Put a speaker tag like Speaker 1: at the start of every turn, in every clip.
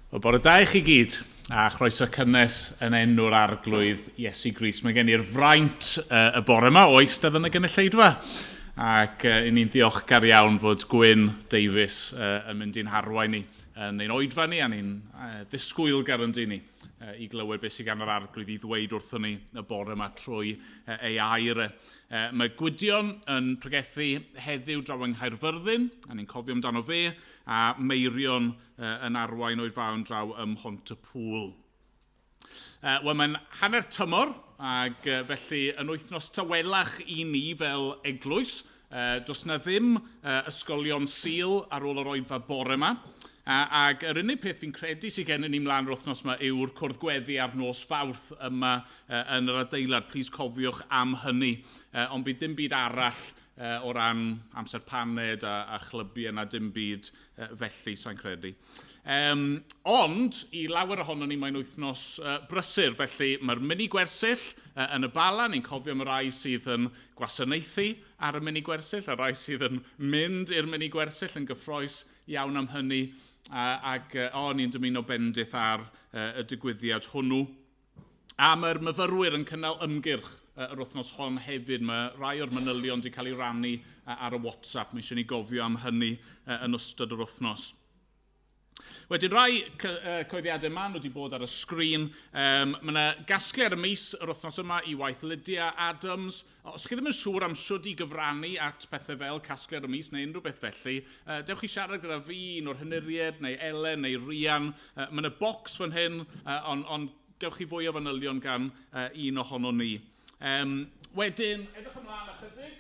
Speaker 1: Wel, bore da i chi gyd, a chroeso cynnes yn enw'r arglwydd Iesu Grist. Mae gen i'r fraint y bore yma o eistedd yn y gynulleidfa, ac uh, i ni'n ddiolchgar iawn fod Gwyn Davies uh, yn mynd i'n harwain ni yn ein oedfa ni, a ni'n uh, ddisgwylgar yn dyn ni i glywed beth sydd gan yr arglwydd i ddweud wrthon ni y bore yma trwy ei air. Mae Gwydion yn pregethu heddiw draw yng Nghaerfyrddin, a ni'n cofio amdano fe, a Meirion yn arwain o'i fawn draw ym Mhont-y-pŵl. Wel, mae'n hanner tymor, ac felly yn wythnos tawelach i ni fel eglwys. Does na ddim ysgolion Sul ar ôl yr oedfa bore yma. Ac yr unig peth fi'n credu sydd gennym ni mlaen yr wythnos yma yw'r cwrdd gweddi ar nos Fawrth yma yn yr adeilad. Plis cofiwch am hynny. Ond bydd dim byd arall o ran amser paned a, a chlybiau na dim byd felly, sa'n credu. Um, ond, i lawer ohono ni, mae'n wythnos uh, brysur, felly mae'r mini gwersyll uh, yn y Bala, ni'n cofio am y rai sydd yn gwasanaethu ar y mini gwersyll, a rai sydd yn mynd i'r mini gwersyll yn gyffroes iawn am hynny, uh, ac uh, o, ni'n dymuno bendith ar uh, y digwyddiad hwnnw. A mae'r myfyrwyr yn cynnal ymgyrch yr wythnos hon hefyd. Mae rai o'r manylion wedi cael ei rannu ar y WhatsApp. Mae eisiau ni gofio am hynny yn ystod yr wythnos. Wedyn rai coeddiadau maen nhw wedi bod ar y sgrin. Um, mae yna gasgliad y mis yr wythnos yma i waith Lydia Adams. Os chi ddim yn siŵr am shwd i gyfrannu at pethau fel casgliad y mis neu unrhyw beth felly, uh, dewch i siarad gyda fi, un o'r hynuried, neu Elen, neu Rian. Uh, mae yna bocs fan hyn, uh, ond on, gewch chi fwy o fanylion gan uh, un ohono ni. Um, wedyn, edrych ymlaen ychydig.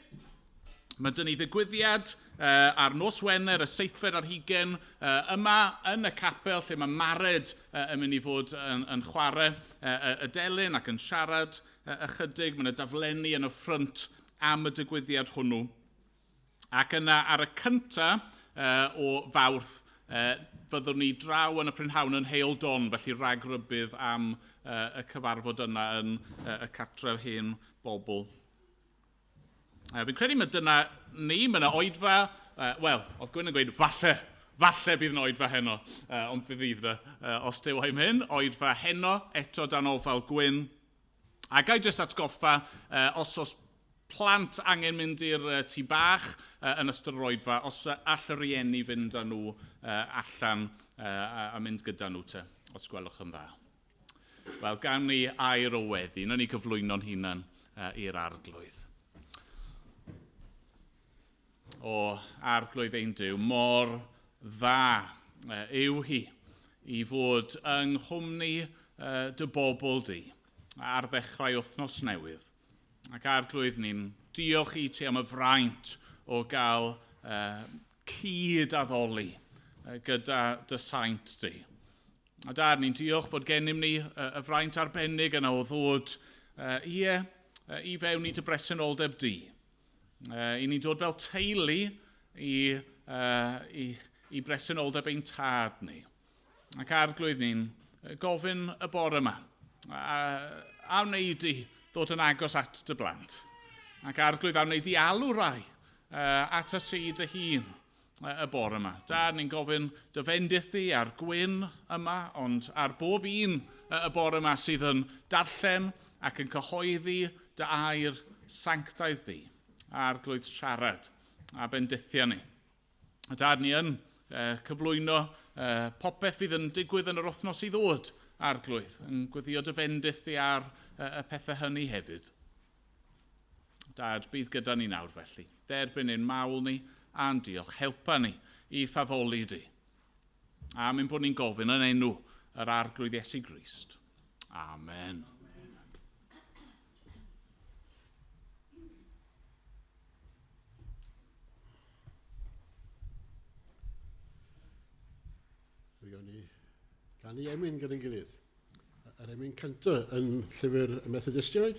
Speaker 1: Mae dyn ni ddigwyddiad uh, ar nos Wener y seithfed ar hugen uh, yma yn y capel lle mae Mared uh, yn mynd i fod yn, yn chwarae uh, y delyn ac yn siarad uh, ychydig. Mae yna daflenni yn y ffrynt am y digwyddiad hwnnw. Ac yna ar y cyntaf uh, o Fawrth, uh, fyddwn ni draw yn y prynhawn yn Heol Don, felly ragrybydd am uh, y cyfarfod yna yn uh, y cartref hen bobl. Uh, fi'n credu mae dyna ni, mae yna oedfa, uh, wel, oedd Gwyn yn gweud, falle, falle bydd yn oedfa heno, uh, ond fe fydd yna, uh, os dyw i'm hyn, oedfa heno, eto dan ofal Gwyn. A gai jyst atgoffa, uh, os oes plant angen mynd i'r uh, tŷ bach uh, yn ystod yr oedfa, os uh, all y rieni fynd â nhw uh, allan uh, a, a mynd gyda nhw te, os gwelwch yn dda. Wel, gan ni air o weddi, nawn ni gyflwyno'n hunan uh, i'r arglwydd. O arglwydd ein Duw, mor dda uh, yw hi i fod yng nghwmni uh, dy bobl di ar ddechrau wythnos newydd. Ac arglwydd ni'n diolch i ti am y fraint o gael uh, cyd addoli gyda dy saint di. A dar, ni'n diolch bod gennym ni y fraint arbennig yna o ddod uh, ie, uh, i fewn i dy bresenoldeb di. Uh, I ni'n dod fel teulu i, uh, i, i bresenoldeb ein tad ni. Ac arglwydd ni'n gofyn y bore yma, a, a wnei di ddod yn agos at dy blant? Ac arglwydd, a wnei di alw rai uh, at y ti dy hun y bore yma. Da, ni'n gofyn dy fendith di ar Gwyn yma, ond ar bob un y bore yma sydd yn darllen ac yn cyhoeddi dy air sanctaidd di, arglwydd siarad a bendithia ni. A dad, ni yn uh, cyflwyno uh, popeth fydd yn digwydd yn yr wythnos i ddod, arglwydd, yn gweddio dy fendith di ar uh, y pethau hynny hefyd. Dad, bydd gyda ni nawr felly. Derbyn ein mawl ni a'n diolch. Helpa ni i thaddoli di. A mynd bod ni'n gofyn yn enw yr arglwydd Iesu Grist. Amen.
Speaker 2: Mi gawn ni ganu emyn gyda'n gilydd. Yr emyn cyntaf yn llyfr y Methodistiaid,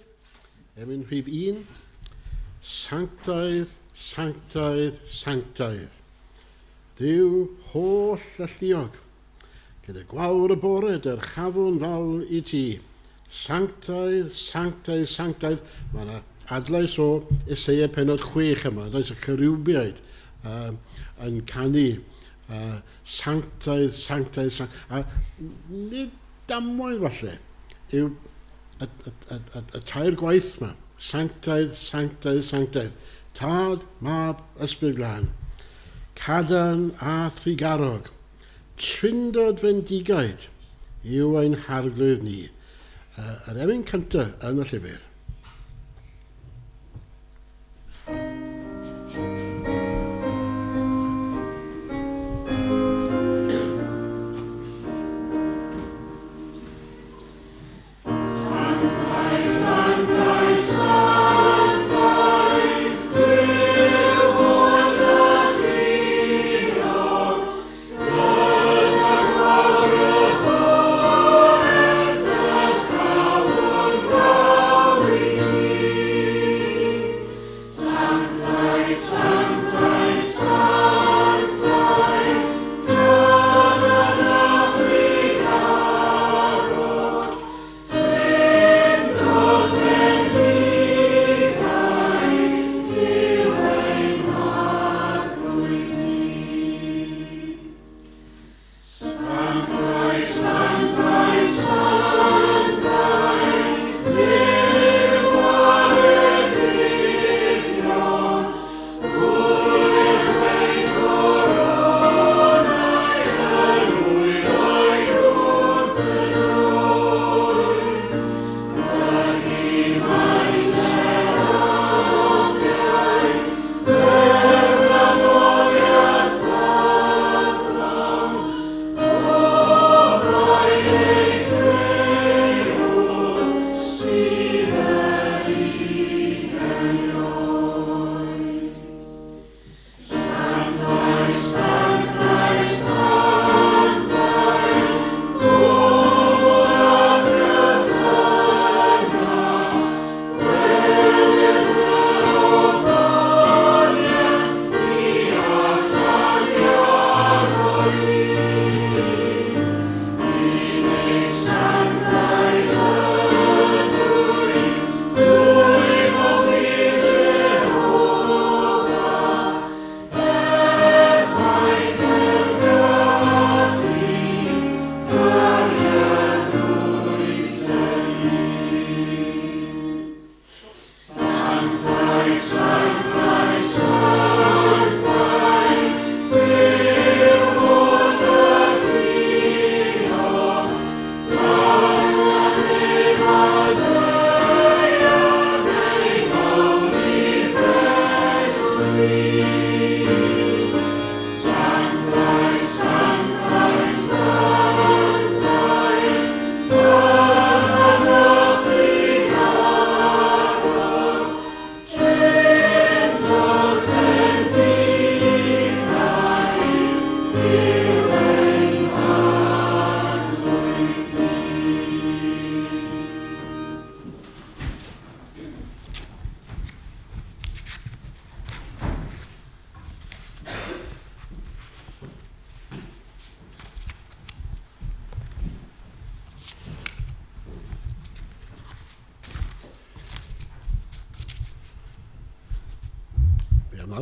Speaker 2: emyn rhif 1, Sanctaidd, sanctaidd, sanctaidd. Dduw holl alluog, gyda gwawr y bore dyrchafwn fawl i ti. Sanctaidd, sanctaidd, sanctaidd. Mae yna adlais o Eseia penod 6 yma, adlais y ceriwbiaid uh, yn canu. Sanctaidd, sanctaidd, sanctaidd. A nid damwain falle yw y, y, y, y, y tair gwaith yma. Sanctaidd, sanctaidd, sanctaidd. Tad, mab, ysbryd glân. Cadarn a thrugarog. Trindod fendigaid yw ein harglwydd ni. Yr emyn cyntaf yn y llyfr.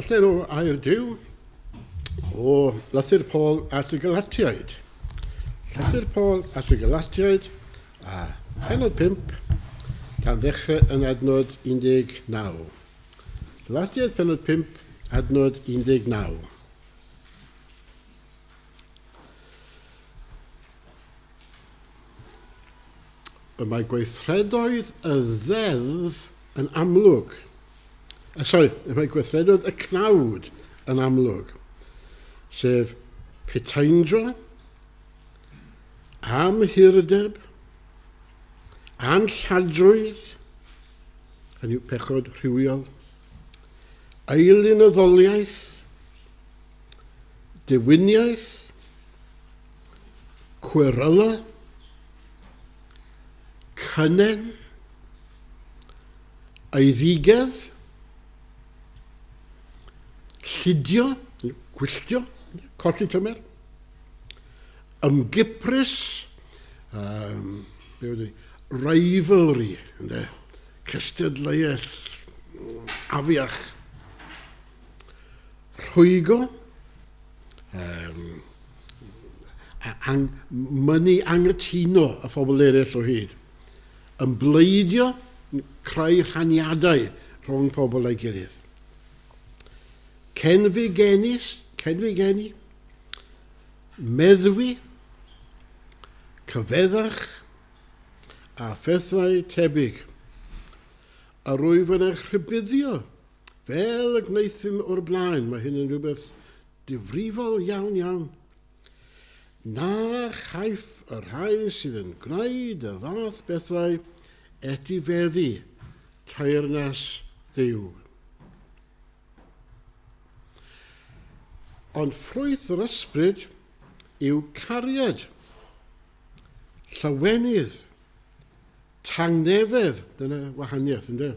Speaker 2: Ddarllen o air Duw o Lythyr Paul at y Galatiaid. Llythyr Paul at y Galatiaid a pennod 5 gan ddechrau yn adnod 19. Galatiaid pennod 5, adnod 19. Y mae gweithredoedd y ddeddf yn amlwg. Sorry, y mae gweithredoedd y cnawd yn amlwg, sef puteindra, amhurdeb, anlladrwydd, hynny yw pechod rhywiol, eilunyddoliaeth, dewiniaeth, cweryla, cynnen, eiddigedd, llidio, gwylltio, colli tymer, ymgiprys, be wedyn ni, rivalry, ynde, cystadleuaeth afiach, rhwygo, Mynnu anghytuno â phobl eraill o hyd. Ymbleidio, creu rhaniadau rhwng pobl a'i gilydd. Cenfigenus, cenfigenu, meddwi, cyfeddach a phethau tebyg. A rwyf yn eich rhybuddio, fel y gwnaethum o'r blaen, mae hyn yn rhywbeth difrifol iawn iawn, na chaiff y rhai sydd yn gwneud y fath bethau etifeddu teyrnas Dduw. Ond ffrwyth yr ysbryd yw cariad, llawenydd, tangnefedd, dyna wahaniaeth, ynddo?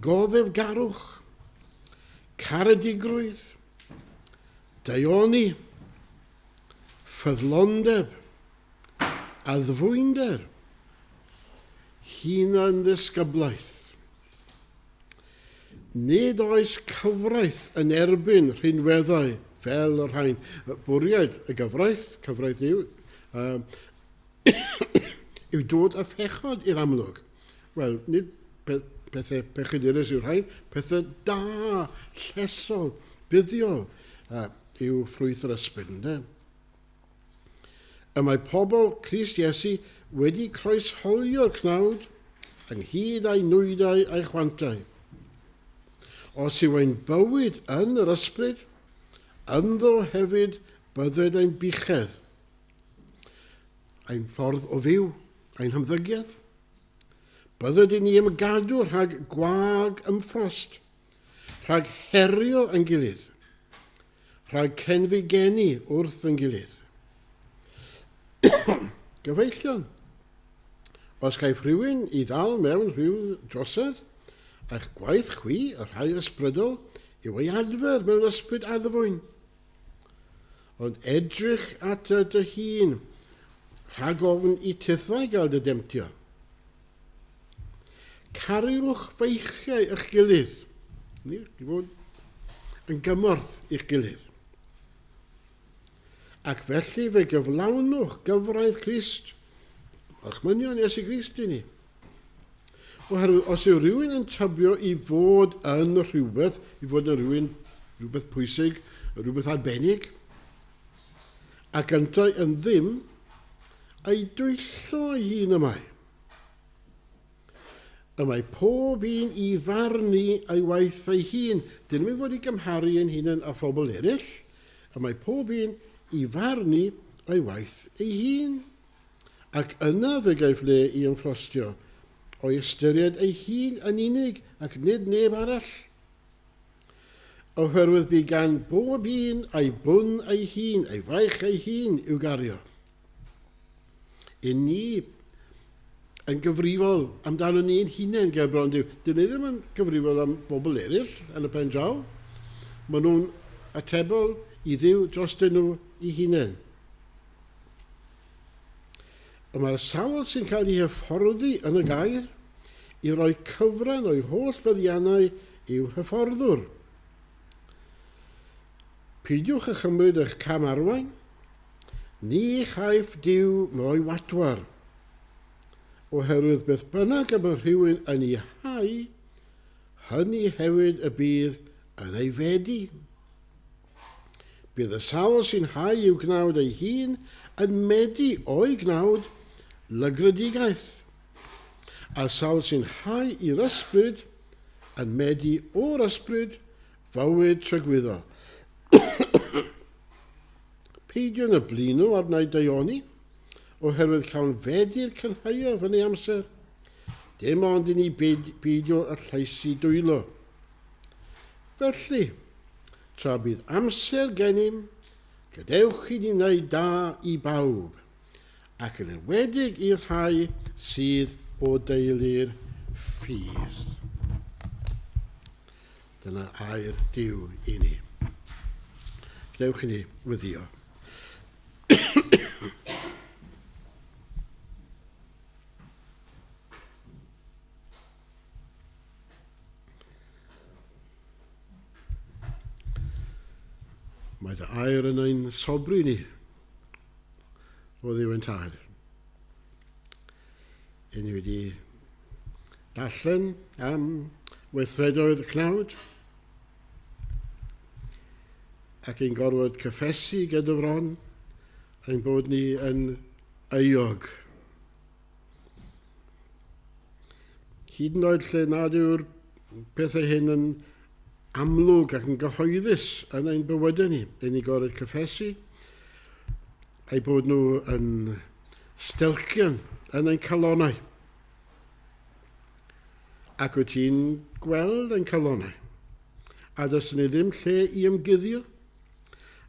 Speaker 2: Goddefgarwch, caredigrwydd, daioni, ffyddlondeb, addfwynder, hunan-ddisgyblaeth. Nid oes cyfraith yn erbyn rhinweddau fel y rhain. Bwriad y gyfraith, cyfraith yw, yw dod â phechod i'r amlwg. Wel, nid pethau pechadurus yw'r rhain, pethau da, llesol, buddiol yw ffrwyth yr ysbryd, ynddo? Y mae pobl Crist Iesu wedi croesholio'r cnawd ynghyd â'i nwydau a'i chwantau. Os yw ein bywyd yn yr ysbryd, ynddo hefyd bydded ein buchedd, ein ffordd o fyw, ein hymddygiad. Bydded i ni ymgadw rhag gwag ymffrost, rhag herio yn gilydd, rhag cenfigenu wrth yn gilydd. Gyfeillion, os caiff rhywun i ddal mewn rhyw drosedd, a'ch gwaith chwi, y rhai ysbrydol, yw ei adfer mewn ysbryd addfwyn. Ond edrych at dy hun, rhag ofn i tithau gael dy demtio. Cariwch feichiau eich gilydd. Ni, i fod yn gymorth i'ch gilydd. Ac felly fe gyflawnwch gyfraith Crist, orchmynion Iesu Grist i ni. Oherwydd os yw rhywun yn tybio i fod yn rhywbeth, i fod yn rhywun, rhywbeth pwysig, rhywbeth arbennig, ac yntau yn ddim, a'i dwyllo ei hun y mae. Y mae pob un i farnu ei waith ei hun. Dyn nhw'n fod i gymharu ein hunain â phobl eraill. Y mae pob un i farnu ei waith ei hun. Ac yna fe gaiff le i ymffrostio, o'i ystyried ei hun yn unig ac nid neb arall. Oherwydd bu gan bob un a'i bwn ei hun, ei faich ei hun i'w gario. I ni yn gyfrifol amdano ni'n hunain ger bron Duw. Dyn ni ddim yn gyfrifol am bobl eraill yn y pen draw. Maen nhw'n atebol i Dduw drostyn nhw eu hunain. Y mae'r sawl sy'n cael ei hyfforddi yn y gair i roi cyfran o'i holl feddiannau i'w hyfforddwr. Peidiwch â chymryd eich cam arwain, ni chaiff Duw mo'i watwar, oherwydd beth bynnag y mae rhywun yn ei hau, hynny hefyd y bydd yn ei fedi. Bydd y sawl sy'n hau i'w gnawd ei hun yn medi o'i gnawd lygredigaeth, a'r sawl sy'n hau i'r ysbryd yn medi o'r ysbryd fywyd tragwyddol. Peidiwn â blino ar wneud daioni, oherwydd cawn fedi'r cynhaeaf yn ei amser. Dim ond i ni beidio â llaesu dwylo. Felly, tra bydd amser gennym, gadewch i ni wneud da i bawb, ac yn enwedig i'r rhai sydd o deulu'r ffydd. Dyna air Duw i ni. Gadewch i ni weddïo. Mae dy air yn ein sobri ni o Dduw ein Tad. I ni wedi darllen am weithredoedd y cnawd ac ein gorfod cyffesu gyda fron ein bod ni yn euog. Hyd yn oed lle nad yw'r pethau hyn yn amlwg ac yn gyhoeddus yn ein bywydau ni, ein ni gorfod cyffesu, eu bod nhw yn stelcian yn ein calonau. Ac wyt ti'n gweld ein calonau. A does ni ddim lle i ymguddio,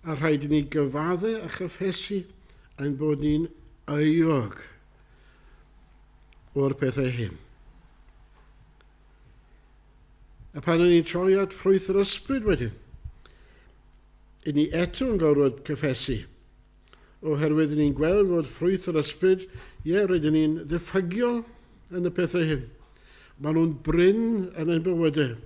Speaker 2: a rhaid i ni gyfadde a chyffesu ein bod ni'n euog o'r pethau hyn. A pan o'n i'n troi at ffrwyth yr ysbryd wedyn, i ni eto yn gorfod cyffesu, oherwydd ni'n gweld fod ffrwyth yr ysbryd, ie, rydyn ni'n ddiffygiol yn y pethau hyn. Maen nhw'n brin yn ein bywydau.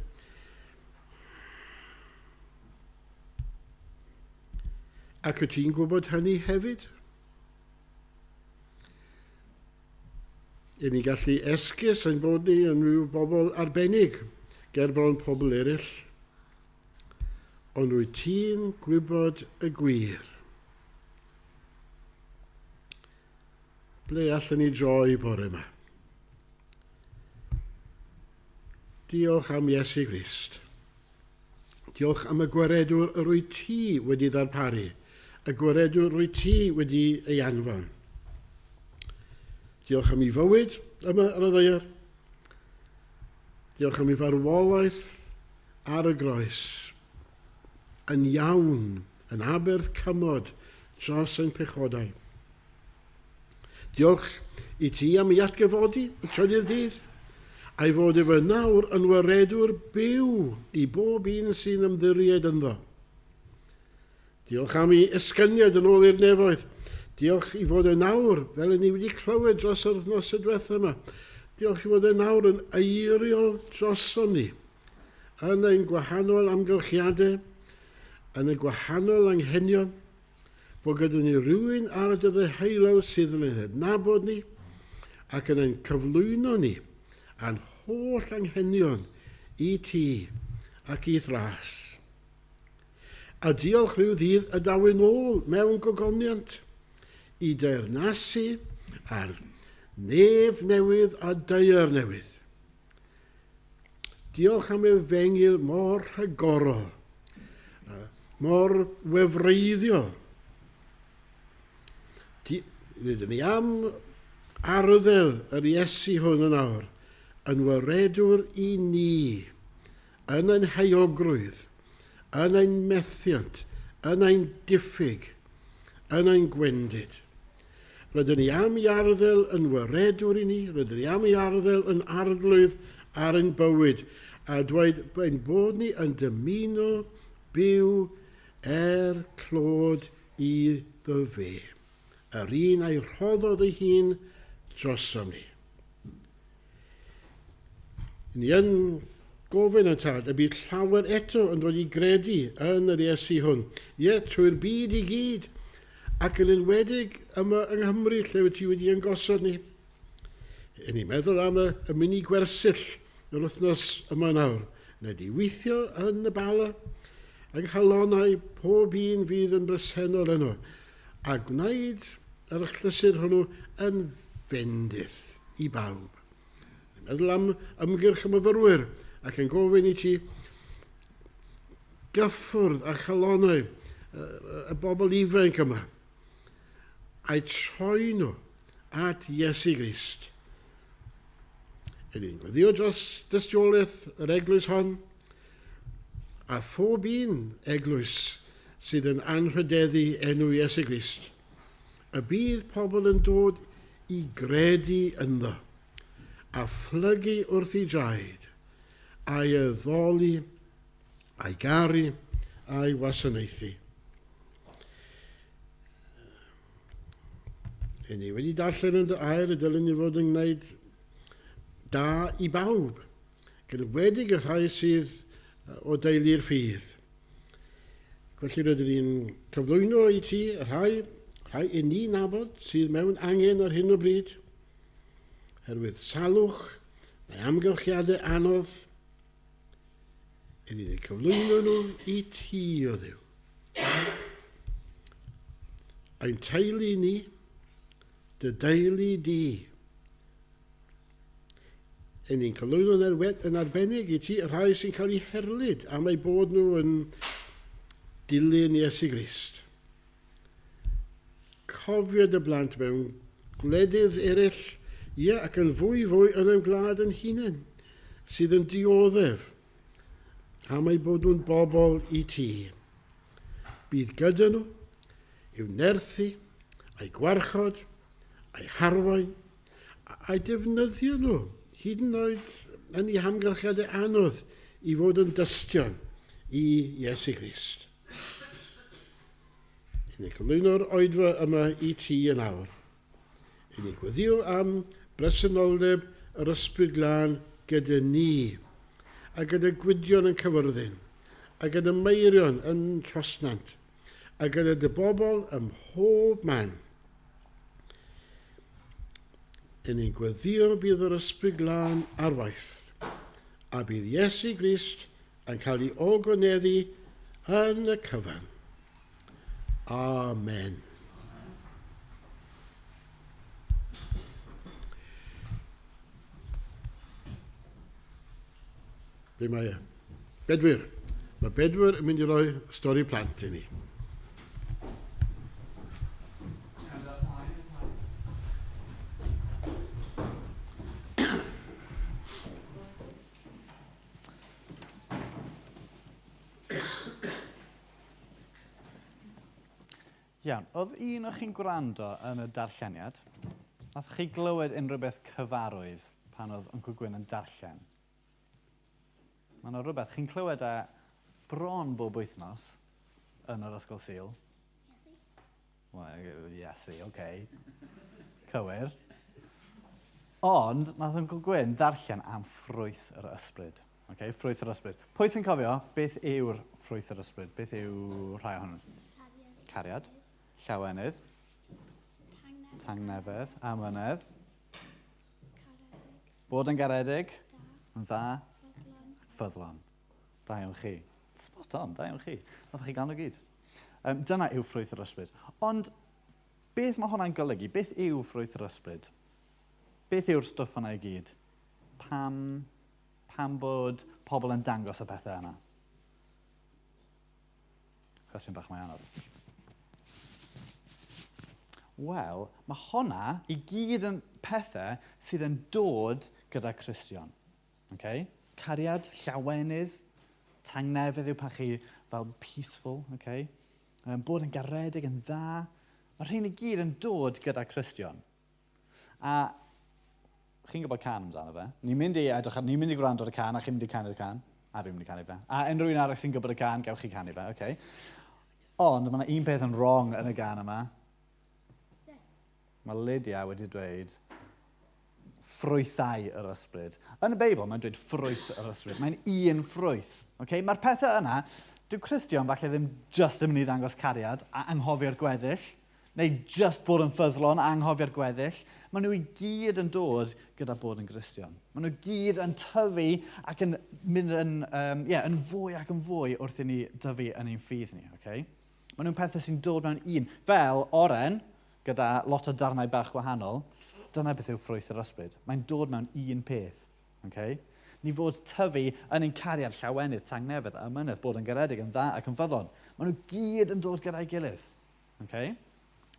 Speaker 2: Ac wyt ti'n gwybod hynny hefyd? I ni gallu esgus ein bod ni yn rhyw bobl arbennig ger bron pobl eraill. Ond wyt ti'n gwybod y gwir? Ble allan ni droi bore yma? Diolch am Iesu Grist. Diolch am y gwaredwr yr wyt ti wedi ddarparu, y gwaredwr rwyt ti wedi ei anfon. Diolch am ei fywyd yma ar y ddaear. Diolch am ei farwolaeth ar y groes. Yn iawn, yn aberth cymod dros ein pechodau. Diolch i ti am ei atgyfodi y trydydd dydd, a'i fod ef yn nawr yn waredwr byw i bob un sy'n ymddiried ynddo. Diolch am ei esgyniad yn ôl i'r nefoedd. Diolch i fod yn awr, fel y ni wedi clywed dros yr wythnos y diwethaf yma. Diolch i fod yn awr yn eiriol drosom ni, yn ein gwahanol amgylchiadau, yn y gwahanol anghenion, fod gyda ni rywun ar y dyddiau heulawr sydd yn ein hadnabod ni ac yn ein cyflwyno ni a'n holl anghenion i ti ac i'th ras. A diolch rhyw ddydd y daw yn ôl mewn gogoniant i deyrnasu ar nef newydd a daear newydd. Diolch am efengyl mor rhagorol, mor wefreiddiol. Rydyn ni am arddel yr Iesu hwn yn awr, yn waredwr i ni, yn ein heuogrwydd, yn ein methiant, yn ein diffyg, yn ein gwendid. Rydyn ni am i arddel yn waredwr i ni, rydyn ni am i arddel yn arglwydd ar ein bywyd, a dweud ein bod ni yn dymuno byw er clod iddo fe, yr un a'i rhoddodd ei hun drosom ni. Ni yn gofyn yn Tad y bydd llawer eto yn dod i gredu yn yr Iesu hwn, ie, trwy'r byd i gyd, ac yn enwedig yma yng Nghymru lle wyt ti wedi ein gosod ni. Yn ni'n meddwl am y, y mini gwersyll yr wythnos yma nawr. Wna di weithio yn y Bala, yng nghalonnau pob un fydd yn bresennol yno, a gwnaed yr achlysur hwnnw yn fendith i bawb. Yn meddwl am ymgyrch y myfyrwyr ac yn gofyn i ti gyffwrdd a chalonnau y bobl ifanc yma a'i troi nhw at Iesu Grist. Yn ni'n gweddio dros dystiolaeth yr eglwys hon a phob un eglwys sydd yn anrhydeddu enw Iesu Grist. Y bydd pobl yn dod i gredu ynddo, a phlygu wrth ei draed, a'i addoli, a'i garu, a'i wasanaethu. Yn ni wedi darllen yn dy air y dylen ni fod yn gwneud da i bawb, yn enwedig y rhai sydd o deulu'r ffydd. Felly rydyn ni'n cyflwyno i ti rhai i ni nabod sydd mewn angen ar hyn o bryd, herwydd salwch neu amgylchiadau anodd, i ni'n eu cyflwyno nhw i ti, o Dduw. Ein teulu ni, dy deulu di. I ni'n cyflwyno yn arbennig i ti y rhai sy'n cael eu herlid am eu bod nhw yn dilyn Iesu Grist. Cofio dy blant mewn gwledydd eraill, ie, ac yn fwy fwy yn ein gwlad yn hunain, sydd yn dioddef am eu bod nhw'n bobl i ti. Bydd gyda nhw i'w nerthu, a'i gwarchod, a'i harwain, a'i defnyddio nhw, hyd yn oed yn eu hamgylchiadau anodd, i fod yn dystion i Iesu Grist. I ni cyflwyno'r oedfa yma i ti yn awr. I ni gweddio am bresenoldeb yr Ysbryd Glân gyda ni, a gyda Gwydion yn Cyfyrddin, a gyda Meirion yn Trosnant, a gyda dy bobl ym mhob man. I ni'n gweddio bydd yr Ysbryd Glân ar waith, a bydd Iesu Grist yn cael ei ogoneddu yn y cyfan. Amen. Be mae e? Bedwyr. Mae Bedwyr yn mynd i roi stori plant i ni.
Speaker 3: Iawn, oedd un o'ch chi'n gwrando yn y darlleniad? Nath chi glywed unrhyw beth cyfarwydd pan oedd Uncle Gwyn yn darllen? Mae yna rhywbeth, chi'n clywed e bron bob wythnos yn yr Ysgol Sul. Well, Iesu, oce. Okay. Cywir. Ond, nath Uncle Gwyn ddarllen am ffrwyth yr ysbryd. Okay, ffrwyth yr ysbryd. Pwy sy'n cofio beth yw'r ffrwyth yr ysbryd? Beth yw rhai ohonyn nhw? Cariad. Llawenydd. Tangnefedd. Amynedd.
Speaker 4: Caredig.
Speaker 3: Bod yn garedig.
Speaker 4: Da.
Speaker 3: Yn dda.
Speaker 4: Ffyddlon.
Speaker 3: Ffyddlon. Da iawn chi. Spot on, da iawn chi. Nathoch chi gael nhw gyd. Dyna yw ffrwyth yr ysbryd. Ond beth mae hwnna'n golygu? Beth yw ffrwyth yr ysbryd? Beth yw'r stwff yna i gyd? Pam bod pobl yn dangos y pethau yna? Cwestiwn bach mwy anodd. Wel, mae hwnna i gyd yn pethau sydd yn dod gyda Cristion. Okay? Cariad, llawenydd, tangnefedd yw pan chi fel peaceful. Okay? Bod yn garedig, yn dda. Mae rhain i gyd yn dod gyda Cristion. A chi'n gwybod can amdano fe. Ni'n mynd i edrych ar, ni'n mynd i gwrando ar y can, a chi'n mynd i canu'r can. A fi'n mynd i canu fe. A unrhyw un arall sy'n gwybod y can, gewch chi canu fe, okay. Ond mae yna un peth yn wrong yn y gan yma. Mae Lydia wedi dweud ffrwythau yr ysbryd. Yn y Beibl, mae'n dweud ffrwyth yr ysbryd. Mae'n un ffrwyth. Okay? Mae'r pethau yna, dyw Cristion falle ddim just yn mynd i ddangos cariad a anghofio'r gweddill, neu just bod yn ffyddlon a anghofio'r gweddill. Maen nhw i gyd yn dod gyda bod yn Gristion. Maen nhw gyd yn tyfu ac yn mynd yn fwy ac yn fwy wrth i ni dyfu yn ein ffydd ni. Okay? Maen nhw'n pethau sy'n dod mewn un. Fel oren, gyda lot o darnau bach gwahanol, dyna beth yw ffrwyth yr ysbryd. Mae'n dod mewn un peth. Okay? Ni fod tyfu yn ein cariad llawenydd, tangnefedd, amynedd, bod yn garedig, yn dda ac yn ffyddlon. Maen nhw gyd yn dod gyda'i gilydd. Okay?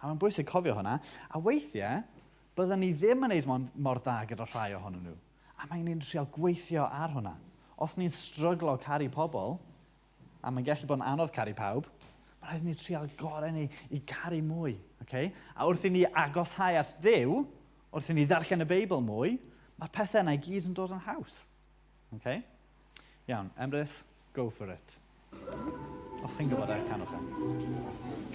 Speaker 3: A mae'n bwysig cofio hwnna. A weithiau, byddwn ni ddim yn neud mor dda gyda rhai ohonyn nhw. A mae'n ni'n trial gweithio ar hwnna. Os ni'n stryglo caru pobl, a mae'n gallu bod yn anodd caru pawb, mae'n rhaid i ni trial gorau ni i garu mwy. Okay? A wrth i ni agoshau at Dduw, wrth i ni ddarllen y Beibl mwy, mae'r pethau yna i gyd yn dod yn haws. Okay? Iawn, Emrys, go for it. Os chi'n gwybod e, canwch e.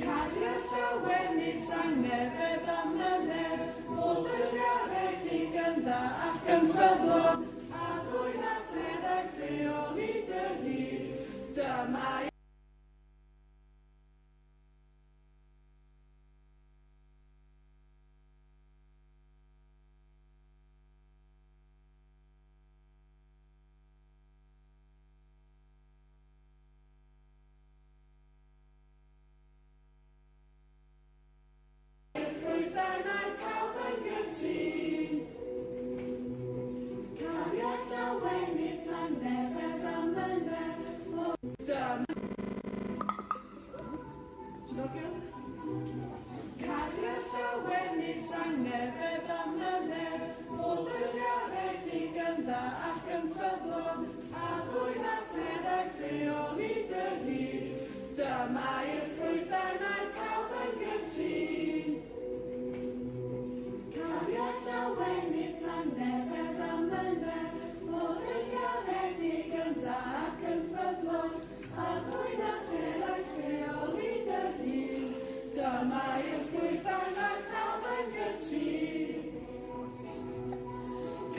Speaker 5: Cariad llawenydd, tangnefedd amynedd, bod yn garedig yn dda ac yn ffyddlon, a ddwy natur ag rheoli dy hun. Dyma ffyddlon, a ddwyn at eraill rheoli dy hun. Dyma yw'r ffrwythau mae pawb yn gytûn. Cariad llawenydd tangnefedd a mynedd, bod yn garedig yn dda ac yn ffyddlon, a ddwyn at eraill rheoli dy hun. Dyma yw'r ffrwythau mae pawb yn gytûn.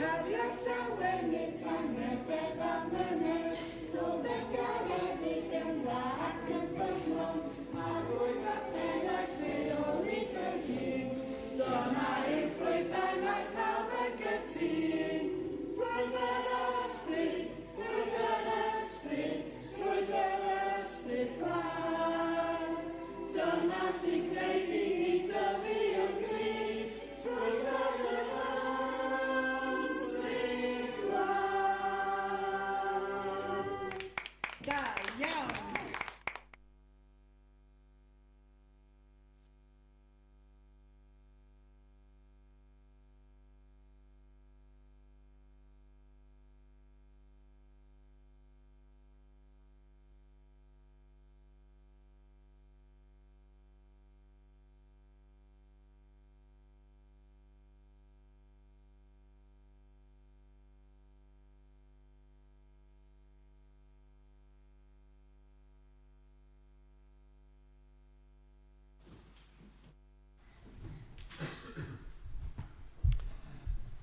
Speaker 5: Cariad llawenydd tangnefedd a mynedd, bod yn garedig yn dda ac yn ffyddlon, a ddwyn at eraill rheoli dy hun. Dyma yw'r ffrwythau mae pawb yn gytûn. Ffrwyth yr ysbryd, ffrwyth yr ysbryd, ffrwyth yr ysbryd glân. Dyna sy'n gwneud i ni dyfu yn gryf, ffrwyth yr ysbryd glân.
Speaker 4: Da iawn.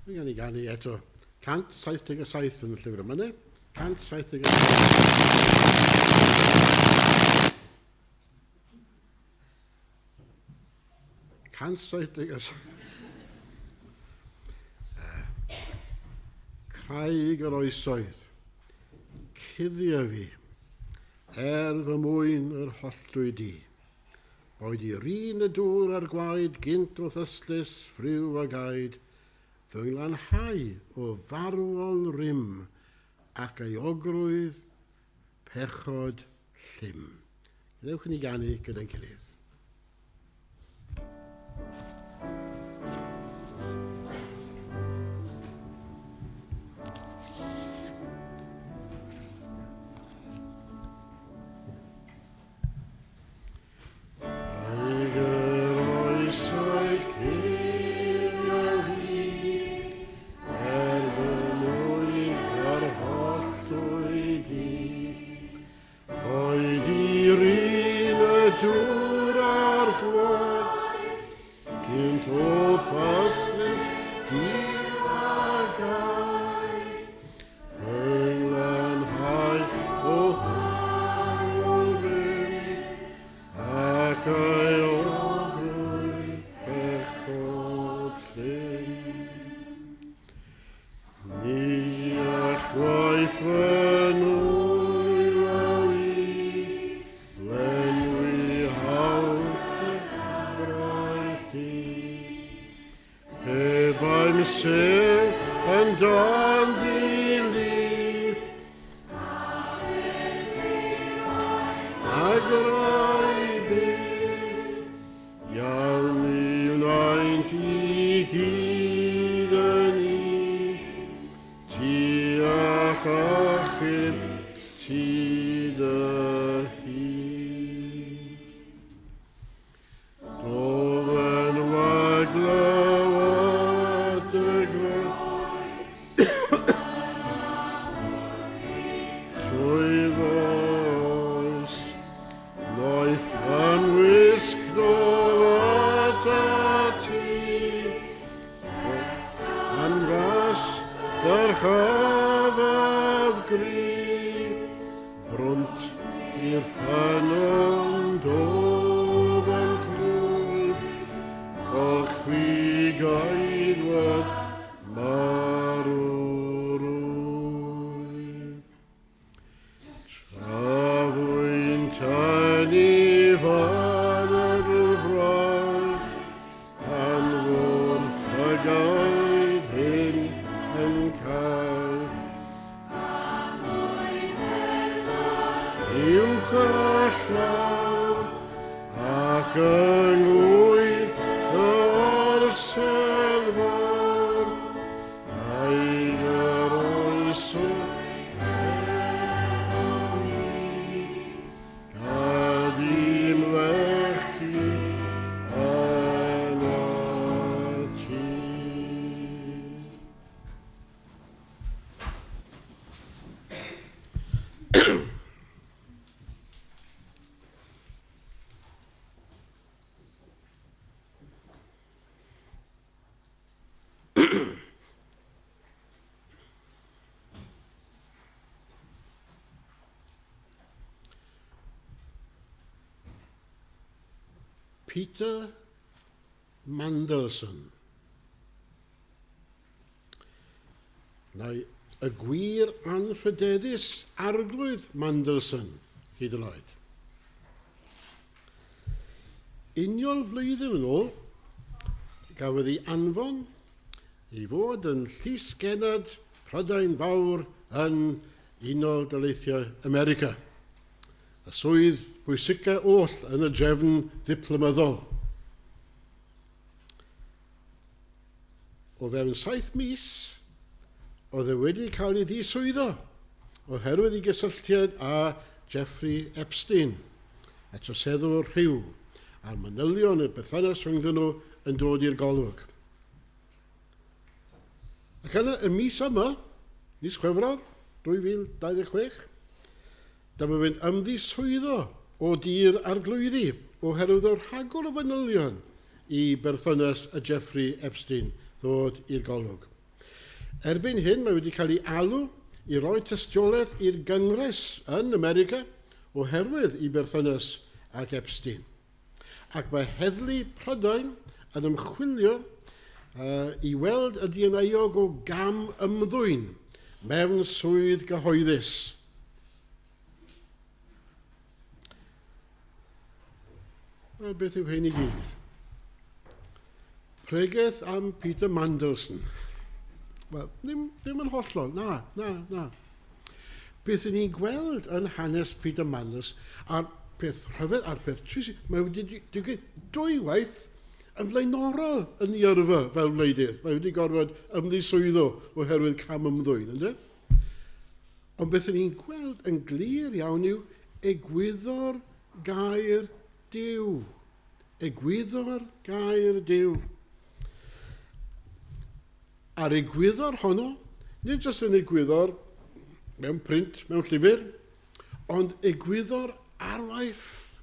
Speaker 2: Mi gawn ni ganu eto 177 yn y llyfr yma, ne? 177. 177. Craig yr oesoedd, cuddia fi, er fy mwyn yr holltwy di. Boed i rin y dŵr a'r gwaed gynt o'th ystlys, ffriw a gaed, fy nglanhau o farwol rym ac euogrwydd pechod llym. Gadewch i ni ganu gyda'n gilydd. Craig yr oesoedd cuddia fi, er fy mwyn yr holltwy di. Boed i rin y dŵr a'r gwaed, gynt o'th ystlys Duw a gaed. Fy nglanhau o'th farwol rym, ac euogrwydd pechod llym. Ni all gwaith fy nwylo i, lenwi hawl dy fraith di. Pe bai'm sêl yn dan dy lith, agor byth, iawn i wnaent i gyd yn un. Ti all achub ti dy hun. Dof yn waglywad dy groes, trwy fy oes, noeth yn wisg dof atat ti, am ras dyrchafaf gri, brwnt i'r ffynnon dof yn clwyf, golchwi gaedwad marw rwyf. Tra fwy'n tynnu f'anadl frau, pan fo'r llygaid hyn yn cau. Uwch y llawr ac yng ngwydd dy orsedd fawr, Craig yr oesoedd. Peter Mandelson. Neu y gwir anrhydeddus arglwydd Mandelson, hyd yn oed. Union flwyddyn yn ôl, gafodd ei anfon i fod yn llysgennad Prydain Fawr yn Unol Daleithiau America. Y swydd bwysica oll yn y drefn ddiplomyddol. O fewn saith mis, oedd e wedi cael ei ddiswyddo oherwydd ei gysylltiad â Jeffrey Epstein, y troseddwr rhyw, a'r manylion y berthynas rhyngddyn nhw yn dod i'r golwg. Ac yna, y mis yma, mis Chwefror 2026, dyma fe'n ymddiswyddo o dir arglwyddi oherwydd y rhagor o fanylion i berthynas y Jeffrey Epstein ddod i'r golwg. Erbyn hyn mae wedi cael ei alw i roi tystiolaeth i'r Gyngres yn America oherwydd i berthynas ag Epstein. Ac mae Heddlu Prydain yn ymchwilio uh, i weld ydy yn euog o gam ymddwyn mewn swydd gyhoeddus. Wel, beth yw hyn i gyd? Pregeth am Peter Mandelson. Wel, ddim, ddim yn hollol, na, na, na. Beth y'n ni'n gweld yn hanes Peter Mandelson, a'r peth rhyfedd a'r peth trist, mae wedi digwydd dwywaith yn flaenorol yn ei yrfa fel wleidydd. Mae wedi gorfod ymddiswyddo oherwydd cam ymddwyn, ynddo? Ond beth y'n ni'n gweld yn glir iawn yw egwyddor gair Duw. Egwyddor gair Duw. A'r egwyddor honno, nid jyst yn egwyddor mewn print, mewn llyfr, ond egwyddor ar waith,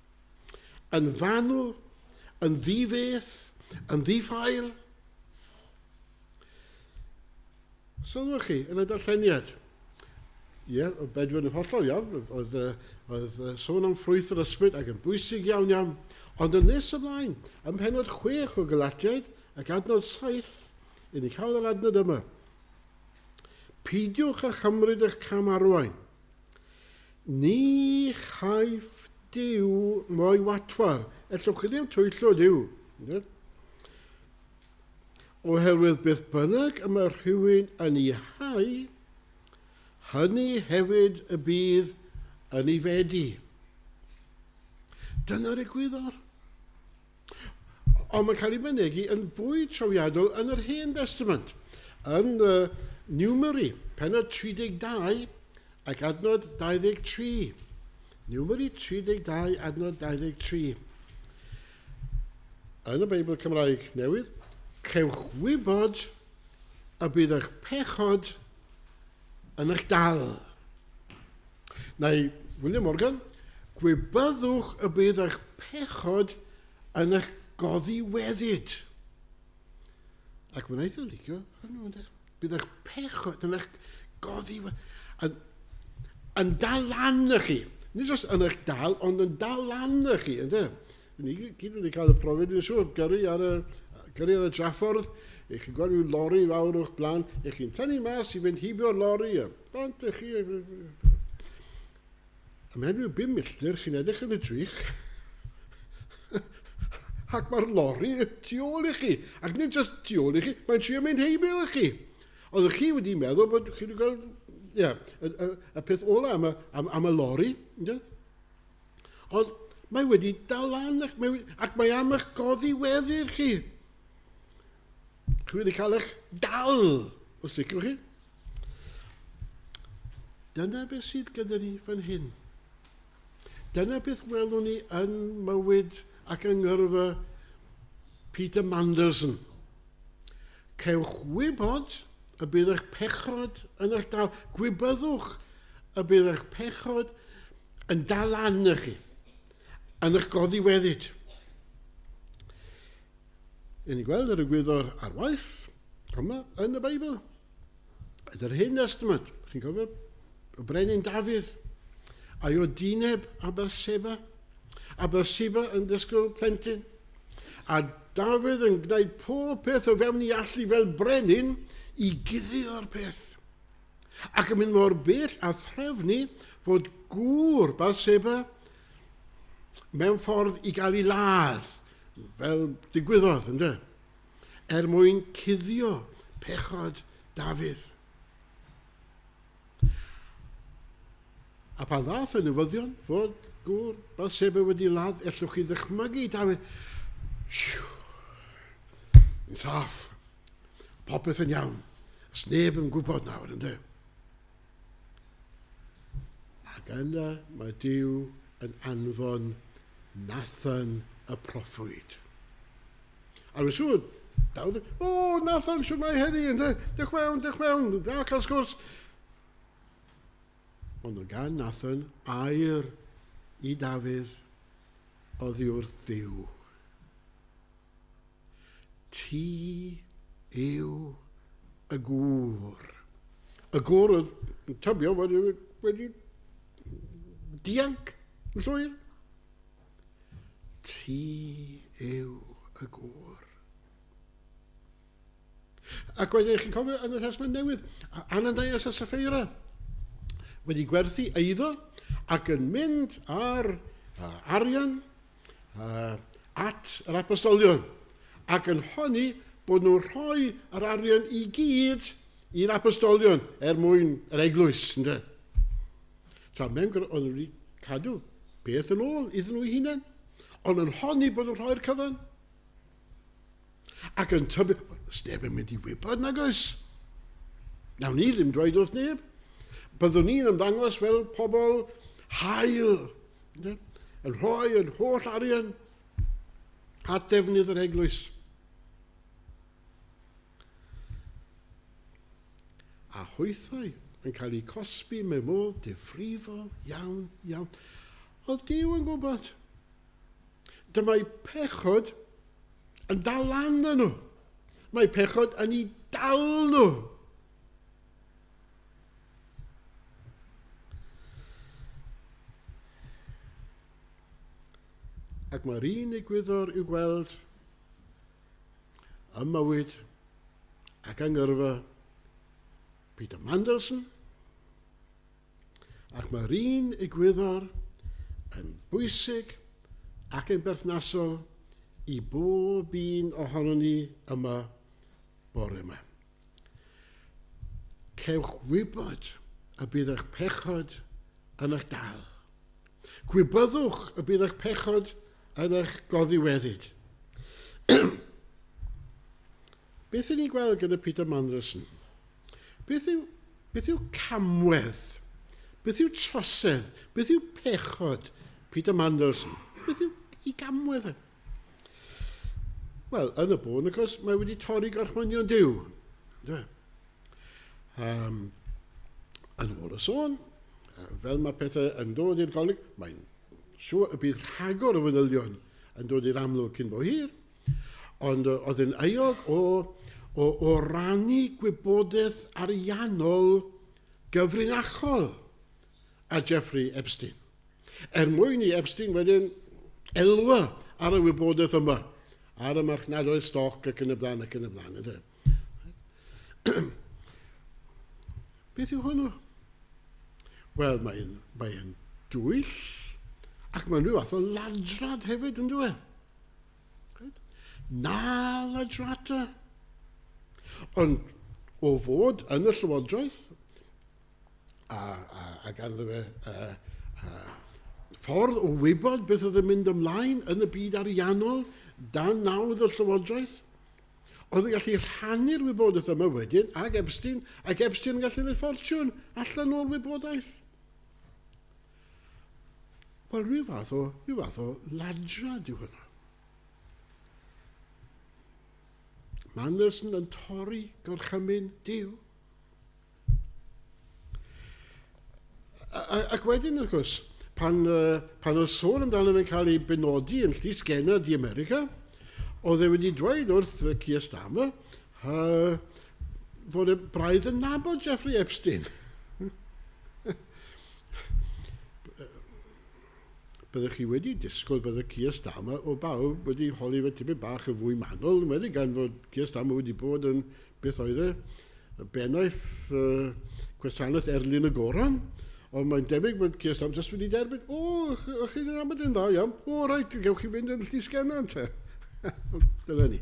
Speaker 2: yn fanwl, yn ddi-feth, yn ddi-ffael. Sylwch chi, yn y darlleniad, ie, yeah, oedd Bedwyr yn hollol iawn, oedd, oedd sôn am ffrwyth yr ysbryd ac yn bwysig iawn iawn, ond yn nes ymlaen, ym mhenod 6 o Galatiaid ac adnod 7, i ni cael yr adnod yma. Peidiwch â chymryd eich cam arwain. Ni chaiff Duw mo'i watwar. Ellwch chi ddim twyllo Duw. Oherwydd beth bynnag y mae rhywun yn ei hau, hynny hefyd y bydd yn ei fedi. Dyna'r egwyddor. Ond mae'n cael ei mynegi yn fwy trawiadol yn yr Hen Destament. Yn uh, Numeri, penod 32 ac adnod 23. Numeri 32, adnod 23. Yn y Beibl Cymraeg Newydd, cewch wybod y bydd eich pechod yn eich dal. Neu William Morgan, gwybyddwch y bydd eich pechod yn eich goddiweddyd. Ac mae'n eitha licio hwnnw, ynddo? Bydd eich pechod yn eich goddiweddyd. Yn, yn dal lan y chi. Nid jyst yn eich dal, ond yn dal lan y chi, ynddo? Ni gyd wedi cael y profiad, dwi'n siŵr, gyrru ar y, gyrru ar y draffordd, i chi'n gweld rhyw lori fawr o'ch blaen, i chi'n tynnu mas i fynd heibio'r lori, a bant i chi... Ymhen rhyw 5 milltir, chi'n edrych yn y drych, ac mae'r lori tu ôl i chi. Ac nid jyst tu ôl i chi, mae'n trio mynd heibio i chi. Oeddech chi wedi meddwl bod chi wedi gweld yeah, y, y, y peth ola am y, am, am y lori. Yeah? Ond mae wedi dal lan ac mae, ac mae am eich goddiweddu'r chi. Chi wedi cael eich dal, os liciwch chi. Dyna beth sydd gyda ni fan hyn. Dyna beth welwn ni yn mywyd ac yng ngyrfa Peter Mandelson. Cewch wybod y bydd eich pechod yn eich dal. Gwybyddwch y bydd eich pechod yn dal lan y chi, yn eich goddiweddyd. Yn ni gweld yr egwyddor ar waith yma yn y Beibl. Ydy'r Hen Testament, chi'n cofio, y brenin Dafydd, a'i odineb a Berseba, a Berseba yn disgwyl plentyn. A Dafydd yn gwneud pob peth o fewn i allu fel brenin i guddio'r peth. Ac yn mynd mor bell a threfnu fod gŵr Bathseba mewn ffordd i gael ei ladd, fel digwyddodd, ynddo? Er mwyn cuddio pechod Dafydd. A pan ddath y newyddion fod gŵr Bathseba wedi ladd, ellwch chi ddychmygu Dafydd, Siw, yn saff, popeth yn iawn, os neb yn gwybod nawr, ynddo? Ac yna mae Duw yn anfon Nathan y proffwyd. A rwy'n siŵr, Dawd, o, Nathan, siwr mae heddi, ynddo? Dewch mewn, dewch mewn, dda cael sgwrs. Ond o gan Nathan air i Dafydd oddi wrth Dduw. Ti yw y gŵr. Y gŵr oedd yn tybio fod wedi dianc yn llwyr. Ti yw y gŵr. Ac wedyn, chi'n cofio yn y Testament Newydd, Ananias a Sapphira wedi gwerthu eiddo ac yn mynd ar arian at yr apostolion ac yn honni bod nhw'n rhoi yr arian i gyd i'r apostolion er mwyn yr eglwys. Ynde? Tra mewn gyda, oedd wedi cadw beth yn ôl iddyn nhw eu hunain, ond yn honni bod nhw'n rhoi'r cyfan. Ac yn tybio, sneb yn mynd i wybod nag oes. Nawn ni ddim dweud wrth neb. Byddwn ni'n ymddangos fel pobl hael, yn rhoi yn holl arian at defnydd yr eglwys. A hwythau yn cael eu cosbi mewn modd difrifol iawn, iawn. Oedd Duw yn gwybod. Dyma'i pechod yn dal lan yn nhw. Mae pechod yn ei dal nhw. Ac mae'r un egwyddor i'w gweld ym mywyd ac yng ngyrfa Peter Mandelson, Ac mae'r un egwyddor yn bwysig ac yn berthnasol i bob un ohonon ni yma bore yma. Cewch wybod y bydd eich pechod yn eich dal. Gwybyddwch y bydd eich pechod yn eich goddiweddyd. Beth ydyn ni'n gweld gyda Peter Mandelson? Beth yw, beth yw camwedd? Beth yw trosedd? Beth yw pechod Peter Mandelson? Beth yw i gamwedd e? Wel, yn y bôn, of course, mae wedi torri gorchmynion Duw. Um, yn ôl y sôn, fel mae pethau yn dod i'r golwg, mae'n siŵr y bydd rhagor o fanylion yn dod i'r amlwg cyn bo hir, Ond oedd yn euog o, o, o rannu gwybodaeth ariannol gyfrinachol â Jeffrey Epstein. Er mwyn i Epstein wedyn elwa ar y wybodaeth yma, ar y marchnadoedd stoc ac yn y blaen ac yn y blaen. Ydy. Beth yw hwnnw? Wel, mae'n mae dwyll ac mae'n rhyw fath o ladrad hefyd, yn dweud. Right? Na ladrata. Ond o fod yn y llywodraeth, a, a, a ganddo fe a, a, ffordd o wybod beth oedd yn mynd ymlaen yn y byd ariannol dan nawdd y llywodraeth, oedd yn gallu rhannu'r wybodaeth yma wedyn ag Epstein, ac Epstein yn gallu gwneud ffortiwn allan o'r wybodaeth. Wel, rhyw fath o, rhyw fath o ladrad yw hwnna. Mae Anderson yn torri gorchymyn Duw. Ac wedyn, wrth gwrs, pan, pan oedd sôn amdano fe'n cael ei benodi yn llys genad i America, oedd e wedi dweud wrth Keir Starmer fod e braidd yn nabod Jeffrey Epstein. Byddech chi wedi disgwyl bydde Keir Starmer o bawb wedi holi fe tipyn bach yn fwy manwl, wedi gan fod Keir Starmer wedi bod yn beth oedd e, bennaeth gwasanaeth erlyn y goron, ond mae'n debyg bod Keir Starmer jyst wedi derbyn, o, ych chi'n nabod yn dda iawn, o, reit, gewch chi fynd yn llysgennad te. Dyna ni.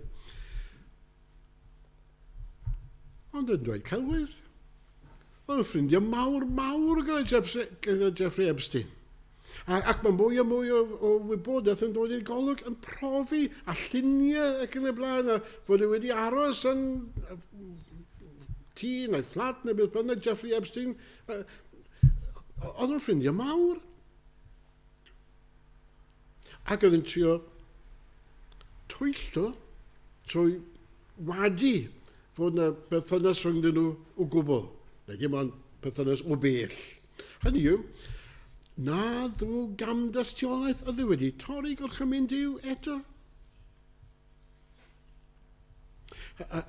Speaker 2: Ond yn dweud celwydd. O'n nhw'n ffrindiau mawr, mawr gyda, gyda Jeffrey Epstein. A, ac mae mwy a mwy o, o wybodaeth yn dod i'r golwg yn profi a lluniau ac yn y blaen, a fod e wedi aros yn tŷ neu fflat neu beth bynnag Jeffrey Epstein. Oedd nhw'n ffrindiau mawr. Ac oedd yn trio twyllo trwy wadu fod yna berthynas rhyngddyn nhw o gwbl, neu dim ond perthynas o bell. Hynny yw, na ddw gamdystiolaeth oedd e wedi torri gorchymyn Duw eto.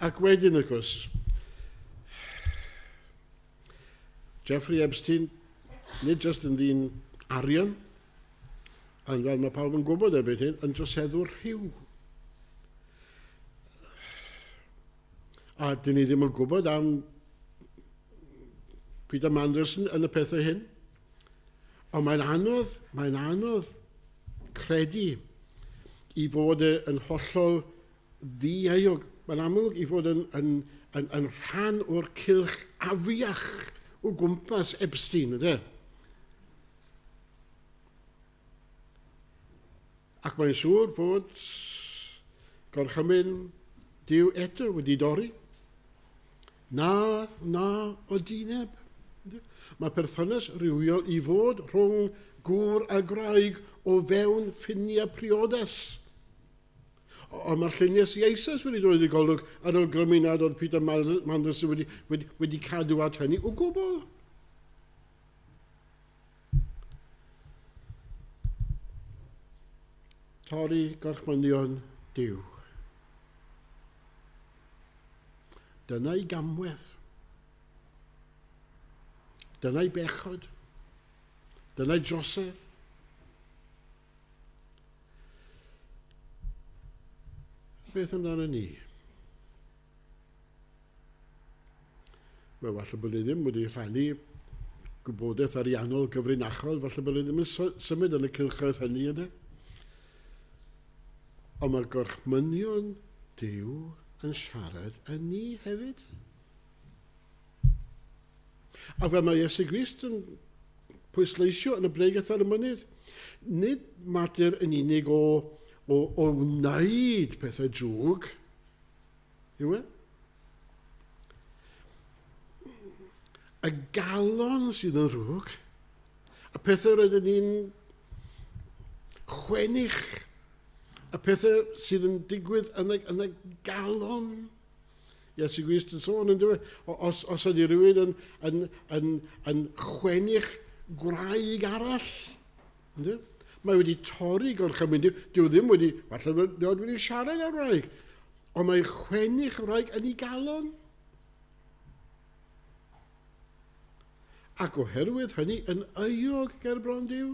Speaker 2: Ac wedyn, wrth gwrs, Jeffrey Epstein, nid jyst yn ddyn arian, ond fel mae pawb yn gwybod erbyn hyn, yn droseddwr rhyw. A dyn ni ddim yn gwybod am Peter Mandelson yn y pethau hyn. Ond mae'n anodd, mae'n anodd credu i fod e yn hollol ddieuog. Mae'n amlwg i fod yn, yn, yn, yn rhan o'r cylch afiach o gwmpas Epstein, ynddo? Ac mae'n siŵr fod gorchymyn Duw eto wedi dorri. Na, na, o dineb. Mae perthynas rhywiol i fod rhwng gŵr a gwraig o fewn ffiniau priodas. Ond mae'r lluniau sydd eisoes wedi dod i golwg yn awgrymu nad oedd Peter Mandelson wedi, wedi, wedi cadw at hynny o gwbl. Torri gorchmynion Duw. Dyna'i gamwedd. Dyna'i bechod. Dyna'i drosedd. Beth amdano ni? Wel, falle bod ni ddim wedi rhannu gwybodaeth ariannol gyfrinachol, falle bod ni ddim yn symud yn y cylchoedd hynny yna. Ond mae gorchmynion Duw yn siarad yn ni hefyd. A fel mae Iesu Grist yn pwysleisio yn y bregeth ar y mynydd, nid mater yn unig o, o, o wneud pethau drwg, yw e? Y galon sydd yn rhwg, y pethau rydyn ni'n chwennych, y pethau sydd yn digwydd yn y, yn y galon. Iesu Grist yn sôn yn dweud, os, os ydy rhywun yn, yn, yn, yn chwennych gwraig arall, ynddo? Mae wedi torri gorchymyn Duw. Dyw ddim wedi, falle bod wedi siarad â'r wraig, ond mae chwennych wraig yn ei galon. Ac oherwydd hynny yn euog ger bron Duw.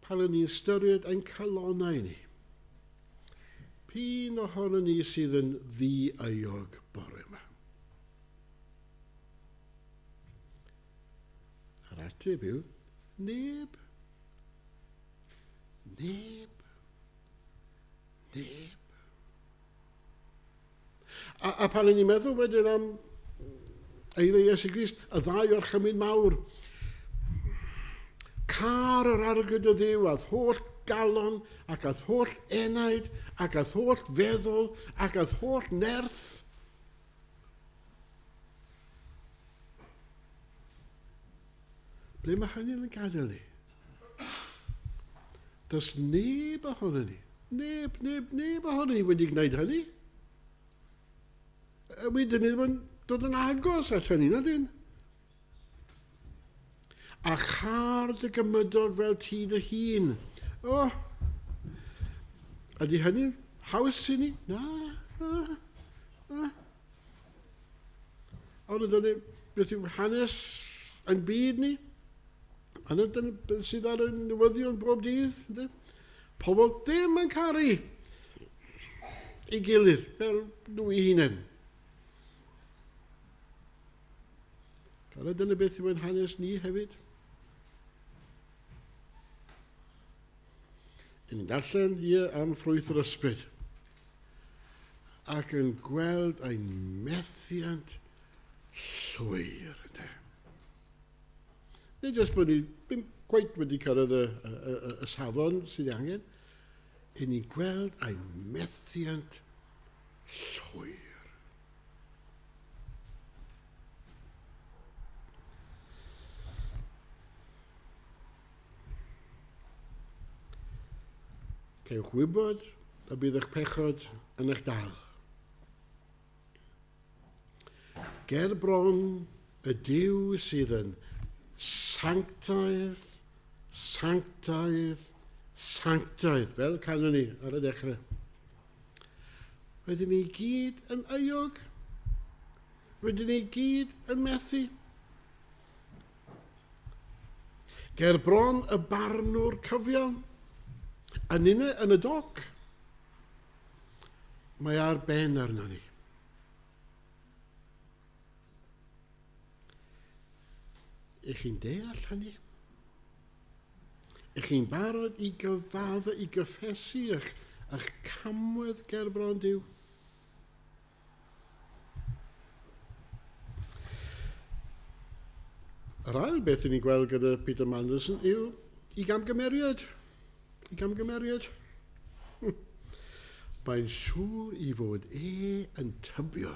Speaker 2: Pan ydyn ni'n ystyried ein calonnau ni, p'un ohono ni sydd yn ddi-euog bore yma? A'r ateb yw, neb. Neb. Neb. A, a pan ni'n meddwl wedyn am eiriau Iesu Grist, y ddau orchymyn mawr, car yr arglwydd o Dduw a'th holl galon ac a'th holl enaid ac a'th holl feddwl ac a'th holl nerth. Ble mae hynny'n gadael ni? Does neb ohono ni, neb, neb, neb ohono ni wedi gwneud hynny. Wedyn ni ddim yn dod yn agos at hynny, na dyn? A char dy gymydog fel ti dy hun. O, oh, ydy hynny haws i ni? Na, na, na. Ond ydy beth yw hanes ein byd ni? A dyna beth sydd ar y newyddion bob dydd. Ynddo? Pobl ddim yn caru ei gilydd fel nhw eu hunain. Cara, dyna beth yw ein hanes ni hefyd. Yn darllen ie am ffrwyth yr ysbryd ac yn gweld ein methiant llwyr. Ynddo? Nid jyst bod ni ddim cweit wedi cyrraedd y, y, y, y safon sydd ei angen, i ni'n gweld ein methiant llwyr. Cewch wybod y bydd eich pechod yn eich dal. Ger bron y Duw sydd yn sanctaidd, sanctaidd, sanctaidd, fel canon ni ar y dechrau. Rydyn ni gyd yn euog. Rydyn ni gyd yn methu. Ger bron y barnwr cyfiawn, a ninne yn y doc, mae ar ben arno ni. Ych chi'n deall hynny? Ych chi'n barod i gyfaddo, i gyffesu eich, eich camwedd ger bron Duw? Yr ail beth ni'n gweld gyda Peter Mandelson yw i gamgymeriad. I gamgymeriad. Mae'n siŵr i fod e yn tybio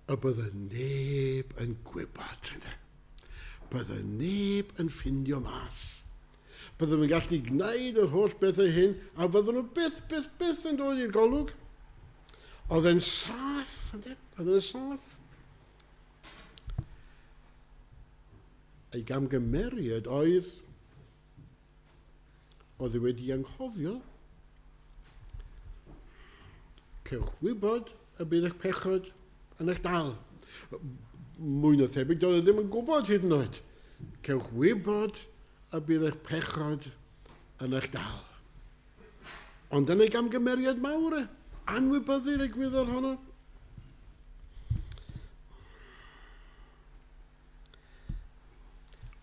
Speaker 2: y bydde neb yn gwybod. Ynde? Bydde neb yn ffindio mas. Bydden nhw'n gallu gwneud yr holl bethau hyn a fydden nhw byth, byth, byth yn dod i'r golwg. Oedd e'n saff, ynde? Oedd e'n saff. Ei gamgymeriad oedd oedd e wedi anghofio. Cewch wybod y bydd eich pechod yn eich dal. Mwy na thebyg, doedd e ddim yn gwybod hyd yn oed. Cewch wybod y bydd eich pechod yn eich dal. Ond dyna ei gamgymeriad mawr e. Anwybyddu'r egwyddor honno.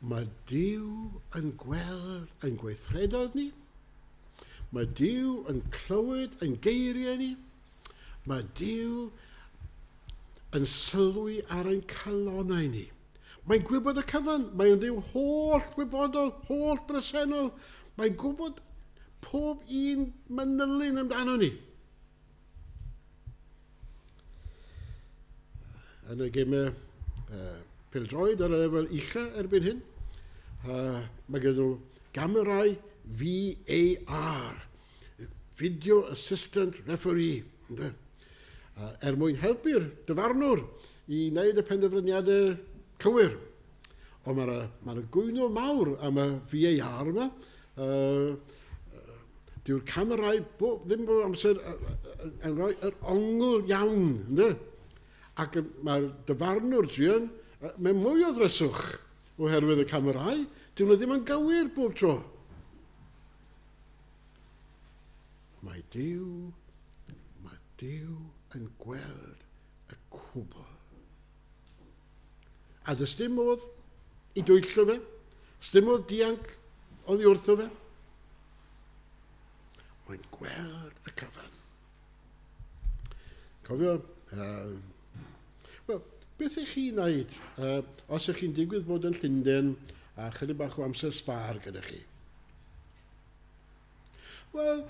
Speaker 2: Mae Duw yn gweld ein gweithredoedd ni. Mae Duw yn clywed ein geiriau ni. Mae Duw yn sylwi ar ein calonnau ni. Mae'n gwybod y cyfan. Mae'n Dduw holl gwybodol, holl bresennol. Mae'n gwybod pob un manylyn amdano ni. Yn y gemau pêl-droed ar y lefel ucha erbyn hyn, mae gen nhw gamerau VAR, Video Assistant Referee, ynde? Er mwyn helpu'r dyfarnwr i wneud y penderfyniadau cywir. Ond mae'r ma gwyno mawr am y VAR yma. Dyw'r camerau bo, ddim bob amser yn rhoi yr ongl iawn. Ynddo? Ac mae'r dyfarnwr druan, mae mwy o ddryswch oherwydd y camerau. Dyn nhw ddim yn gywir bob tro. Mae Duw, mae Duw yn gweld y cwbl. A does dim modd i dwyllo fe. Does dim modd dianc oddi wrtho fe. Mae'n gweld y cyfan. Cofio, wel, beth ych chi'n wneud os ych chi'n digwydd bod yn Llundain a chydig bach o amser sbâr gyda chi? Wel,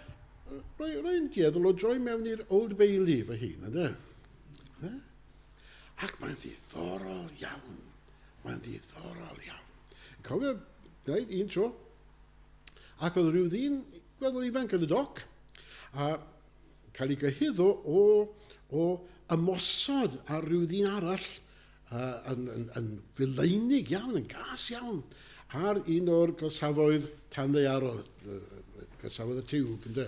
Speaker 2: rwy'n dueddol o droi mewn i'r Old Bailey fy hun, ynddo? Eh? Ac mae'n ddiddorol iawn. Mae'n ddiddorol iawn. Cofio, gwneud un tro, ac oedd rhyw ddyn gweddol ifanc yn y doc, a cael ei gyhuddo o, o ymosod ar rhyw ddyn arall yn, yn, yn fileinig iawn, yn gas iawn, ar un o'r gorsafoedd tanddaearol, gorsafoedd y tiwb, ynddo.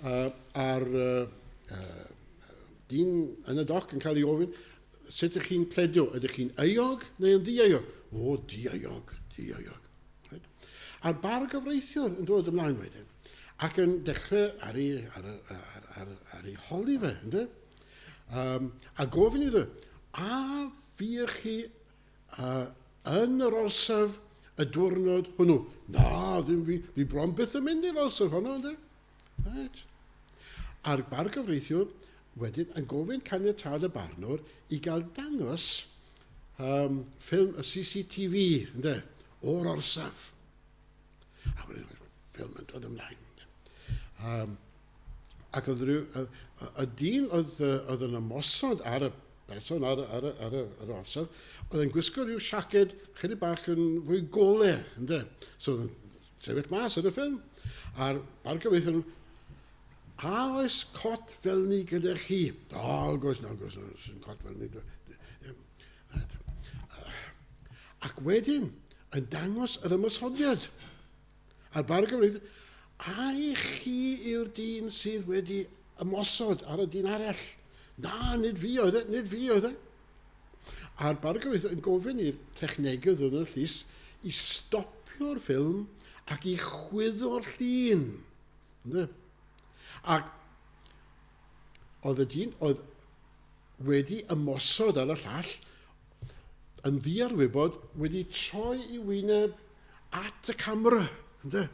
Speaker 2: A'r dyn yn y doc yn cael ei ofyn, Sut ydych chi'n pledio? Ydych chi'n euog neu yn ddieuog? O, dieuog, dieuog. Right? A'r bargyfreithiwr yn dod ymlaen wedyn, ac yn dechrau ar ei, ar, ar, ar, ar ei holi fe, ynddo? A gofyn iddo, a fuoch chi yn yr orsaf y diwrnod hwnnw? Na, ddim fi, fi bron byth yn mynd i'r orsaf honno, ynddo? Right. A'r bargyfreithiwr wedyn yn gofyn caniatâd y barnwr i gael dangos ffilm y CCTV, ynddo, o'r orsaf. A wedyn ffilm yn dod ymlaen. Ac oedd rhyw, y dyn oedd, oedd yn ymosod ar y person ar, ar, ar, ar, ar yr orsaf, oedd yn gwisgo rhyw siaced chydig bach yn fwy gole, ynddo. So oedd yn sefyll mas yn y ffilm. A'r bargyfreithiwr, a oes cot fel ni gyda chi? O, goes, no, goes, no, sy'n cot fel ni. Ac wedyn, yn dangos yr ymosodiad. A'r bargyfreithiwr, ai chi yw'r dyn sydd wedi ymosod ar y dyn arall? Na, nid fi oedd e, nid fi oedd e. A'r bargyfreithiwr yn gofyn i'r technegydd yn y llys i stopio'r ffilm ac i chwyddo'r llun. Ynddo? Ac oedd y dyn oedd wedi ymosod ar y llall yn ddiarwybod wedi troi i wyneb at y camera. Ynddo?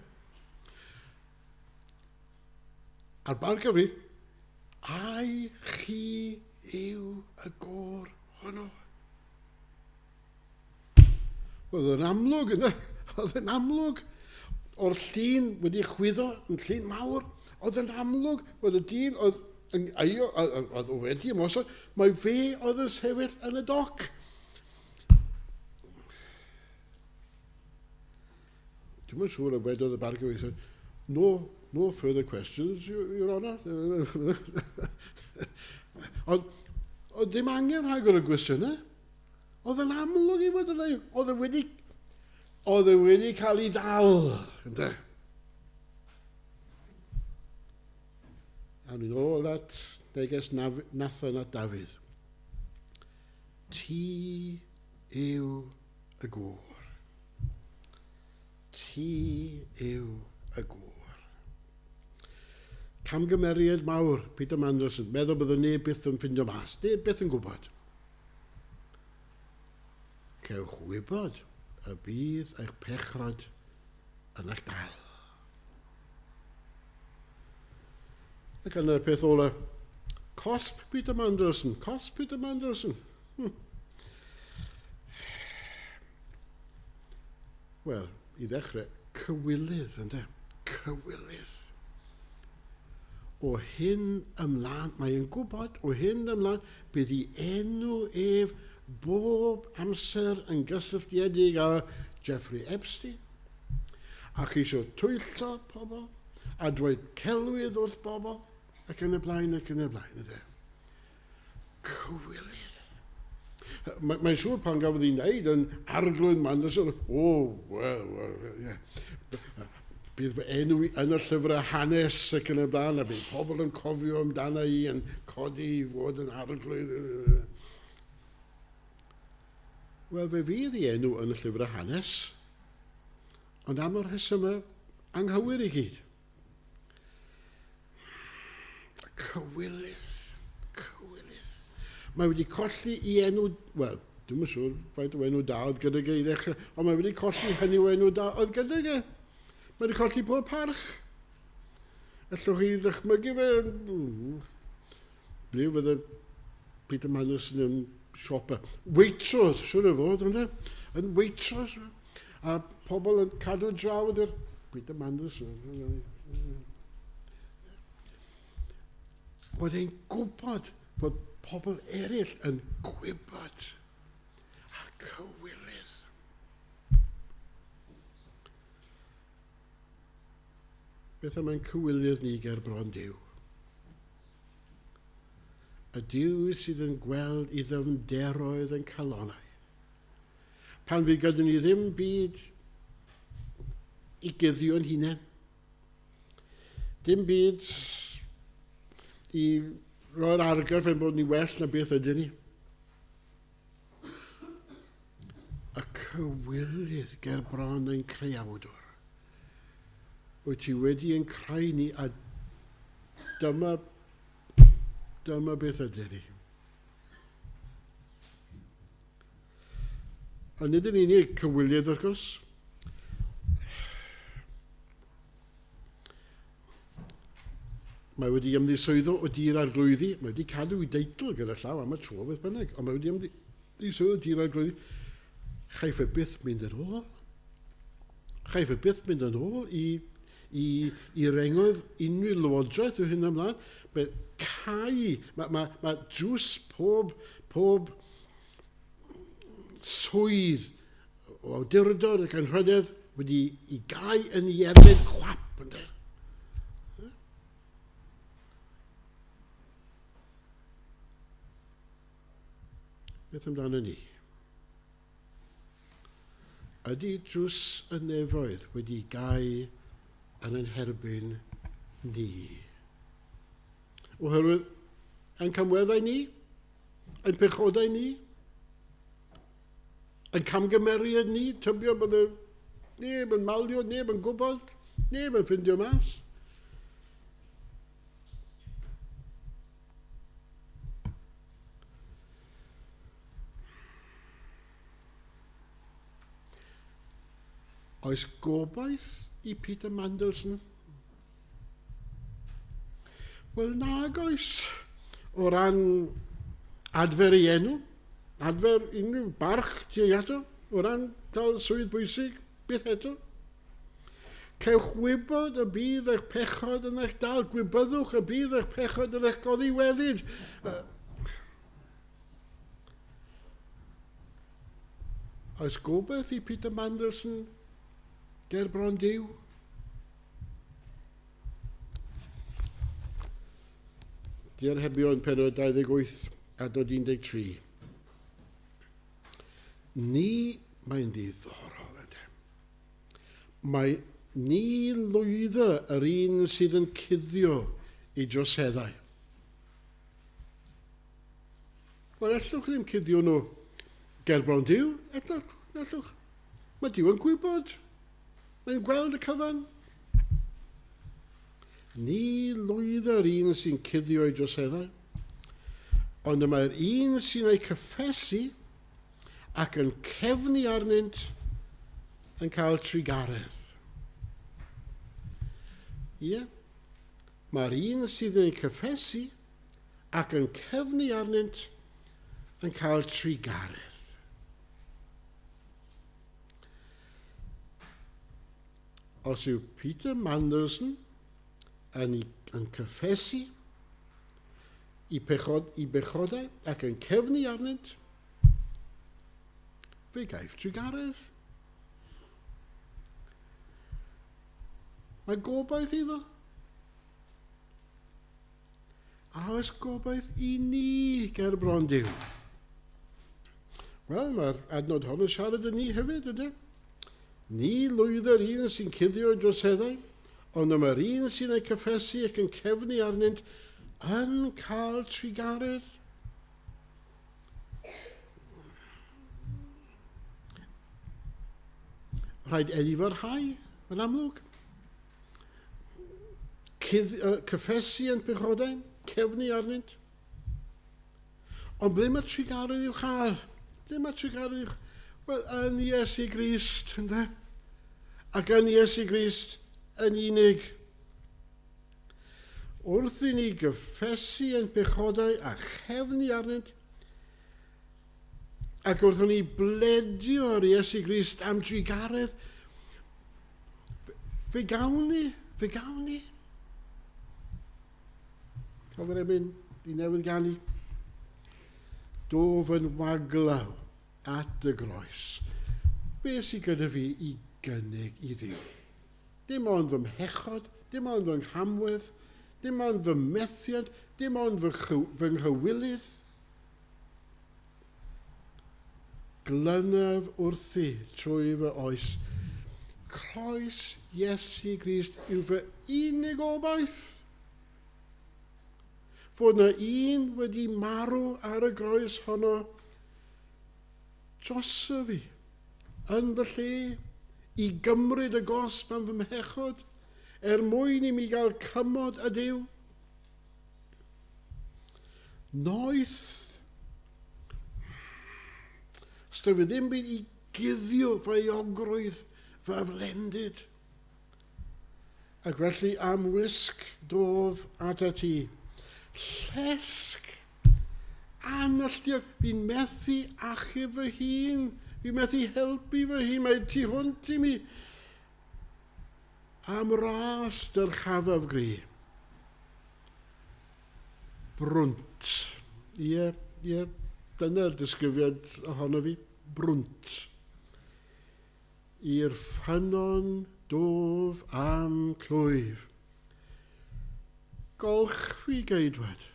Speaker 2: A'r bargyfrith, ai chi yw y gôr hwnnw? Wel, oedd yn amlwg, ynddo? Oedd yn amlwg. O'r llun wedi chwyddo, yn llun mawr, oedd yn amlwg bod y dyn oedd yn aio, oedd wedi ymosod, mae fe oedd yn sefyll yn y doc. Dwi'm yn siŵr y wedodd y bargyfreithiwr, no, no further questions, Your Honour. Ond oedd ddim angen rhagor o gwestiynau. Oedd yn amlwg i fod yn euog. Oedd e wedi, oedd e wedi cael ei ddal, ynde? Awn ni'n ôl at neges Nathan at Dafydd. Ti yw y gŵr. Ti yw y gŵr. Camgymeriad mawr, Peter Mandelson, meddwl bydde neb byth yn ffindio mas, neb byth yn gwybod. Cewch wybod y bydd eich pechod yn eich dal. Ac yna y peth ola, cosb Peter Mandelson, cosb Peter Mandelson. Wel, i ddechrau, cywilydd, ynde? Cywilydd. O hyn ymlaen, mae'n gwybod, o hyn ymlaen, bydd ei enw ef bob amser yn gysylltiedig â Jeffrey Epstein, a cheisio twyllo pobl, a dweud celwydd wrth bobl, ac yn y blaen, ac yn y blaen, ynde? Cywilydd. Mae'n mae siŵr pan gafodd ei wneud yn arglwydd Mandelson, o, wel, wel, ie. Yeah. Bydd fy enw i yn y llyfrau hanes ac yn y blaen, a bydd pobl yn cofio amdano i yn codi i fod yn arglwydd. Wel, fe fydd ei enw yn y llyfrau hanes, ond am y rhesymau anghywir i gyd. Cywilydd. Cywilydd. Mae wedi colli i enw, wel, dwi'm yn siŵr faint o enw da oedd gyda ge i ddechrau, ond mae wedi colli hynny o enw da oedd gyda ge. Mae wedi colli pob parch. Allwch chi ddychmygu fe? Ble fydde Peter Mandelson yn siopa? Waitrose, siwr o fod, ynddo? Yn Waitrose. A pobl yn cadw draw ydy'r Peter Mandelson. Bod e'n gwybod fod pobl eraill yn gwybod a'r cywilydd. Beth am ein cywilydd ni ger bron Duw? Y Duw sydd yn gweld i ddyfnderoedd yn calonau. Pan fydd gyda ni ddim byd i guddio'n hunain. Dim byd i roi'r argraff ein bod ni well na beth ydyn ni. Cywilydd ger bron ein creawdwr. Wyt ti wedi ein creu ni a dyma, dyma beth ydyn ni. A nid yn unig cywilydd wrth gwrs. Mae wedi ymddiswyddo o dir arglwyddi. Mae wedi cadw i deitl gyda llaw am y tro beth bynnag, ond mae wedi ymddiswyddo o dir arglwyddi. Chaiff e byth mynd yn ôl. Chaiff e byth mynd yn ôl i, i, i rengoedd unrhyw lywodraeth o hyn ymlaen. Mae cau, mae, mae, mae drws pob, pob swydd o awdurdod ac anrhydedd wedi i gau yn ei erbyn chwap, ynddo. Beth amdano ni? Ydy drws y nefoedd wedi gau yn ein herbyn ni? Oherwydd ein camweddau ni, ein pechodau ni, ein camgymeriad ni, tybio bod y neb yn malio, neb yn gwybod, neb yn ffindio mas. Oes gobaith i Peter Mandelson? Wel, nag oes. O ran adfer ei enw, adfer unrhyw barch tuag ato, o ran cael swydd bwysig, byth eto. Cewch wybod y bydd eich pechod yn eich dal, gwybyddwch y bydd eich pechod yn eich goddiweddyd. Oes gobaith i Peter Mandelson ger bron Duw? Diarhebion penod 28 adnod 13. Ni, mae'n ddiddorol ynddo. Mae ni lwyddo yr un sydd yn cuddio i droseddau. Wel, ellwch ddim cuddio nhw ger bron Duw. Ellwch, ellwch. Mae Duw yn gwybod. Mae'n gweld y cyfan. Ni lwyddo'r un sy'n cuddio ei droseddau, ond y mae'r un sy'n eu cyffesu ac yn cefnu arnynt yn cael trugaredd. Ie, mae'r un sydd yn eu cyffesu ac yn cefnu arnynt yn cael trugaredd. Os yw Peter Mandelson yn, yn cyffesu i, pechod, i bechodau ac yn cefnu arnynt, fe gaiff trugaredd. Mae gobaith iddo. A oes gobaith i ni ger bron Duw? Wel, mae'r adnod hon yn siarad yn ni hefyd, ydy? Ni lwyddo'r un sy'n cuddio ei droseddau, ond y mae'r un sy'n eu cyffesu ac yn cefnu arnynt yn cael trugaredd. Rhaid edifarhau, yn amlwg. Cydd, uh, cyffesu yn pechodau, cefnu arnynt. Ond ble mae trugaredd i'w chael? Ble mae trugaredd i'w chael? Wel, yn Iesu Grist, ynddo? Ac yn Iesu Grist yn unig. Wrth i ni gyffesu ein pechodau a chefnu arnynt, ac wrth i ni bledio ar Iesu Grist am drugaredd, fe gawn ni, fe gawn ni. Cofio'r emyn i newydd ganu? Dof yn waglaw at y groes. Be sydd gyda fi i gynnig i Dduw? Dim ond fy mhechod, dim ond fy nghamwedd, dim ond fy methiant, dim ond fy, fy nghywilydd. Glynaf wrthi trwy fy oes. Croes Iesu Grist yw fy unig obaith. Fod na un wedi marw ar y groes honno drosof fi. yn fy lle i gymryd y gosb am fy mhechod er mwyn i mi gael cymod y Duw? Noeth. Sdyf i ddim byd i guddio fy euogrwydd, fy aflendid. Ac felly am wisg dof atat ti. Llesg analluog, fi'n methu achub fy hun, fi'n methu helpu fy hun, mae tu hwnt i mi. Am ras dyrchafaf gri. Brwnt. Ie, ie, dyna'r disgrifiad ohono fi. Brwnt. I'r ffynnon dof am clwyf. Golch fi, geidwad.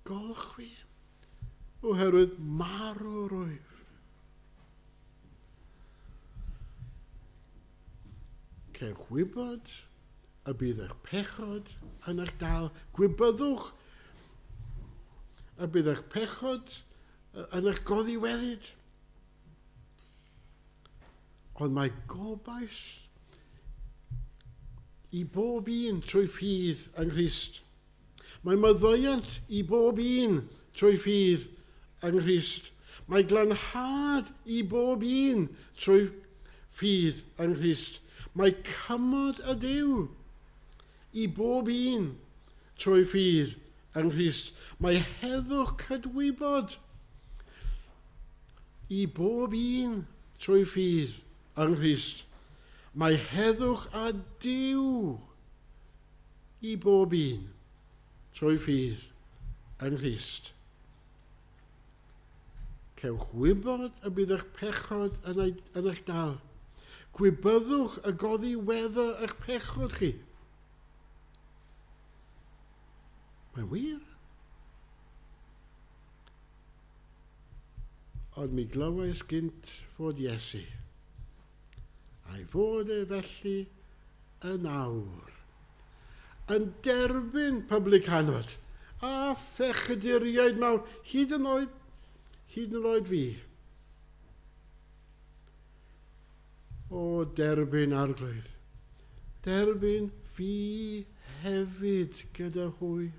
Speaker 2: Golch fi. Oherwydd marw rwyf. Cewch wybod y bydd eich pechod yn eich dal. Gwybyddwch y bydd eich pechod yn eich goddiweddyd. Ond mae gobaith i bob un trwy ffydd yng Nghrist. Mae maddeuant i bob un trwy ffydd yng Nghrist. Mae glanhad i bob un trwy ffydd yng Nghrist. Mae cymod y Duw i bob un trwy ffydd yng Nghrist. Mae heddwch cydwybod i bob un trwy ffydd yng Nghrist. Mae heddwch a Duw i bob un trwy ffydd yng Nghrist. Cewch wybod y bydd eich pechod yn eich dal. Gwybyddwch y goddiwedda eich pechod chi. Mae'n wir. Ond mi glywais gynt fod Iesu, a'i fod e felly yn awr, yn derbyn publicanod a phechaduriaid mawr, hyd yn oed fi. O, derbyn Arglwydd, derbyn fi hefyd gyda hwy,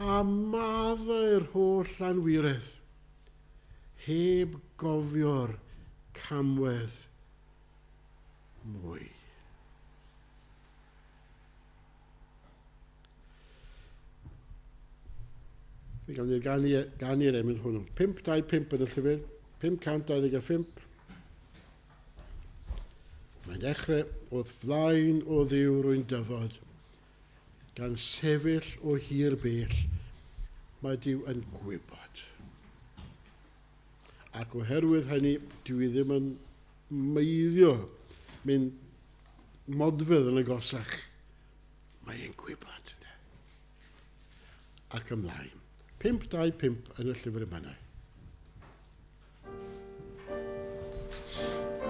Speaker 2: a maddau'r holl anwiredd, heb gofio'r camwedd mwy. Fe gawn ni'r ganu'r emyn hwnnw. 525 yn y llyfr, 525. Mae'n dechrau wrth flaen o Dduw rwy'n dyfod, gan sefyll o hir bell, mae Duw yn gwybod. Ac oherwydd hynny, dwi ddim yn meiddio mynd modfedd yn agosach. Mae e'n gwybod. Ac ymlaen. 525 yn y llyfr emynau.
Speaker 5: Oh.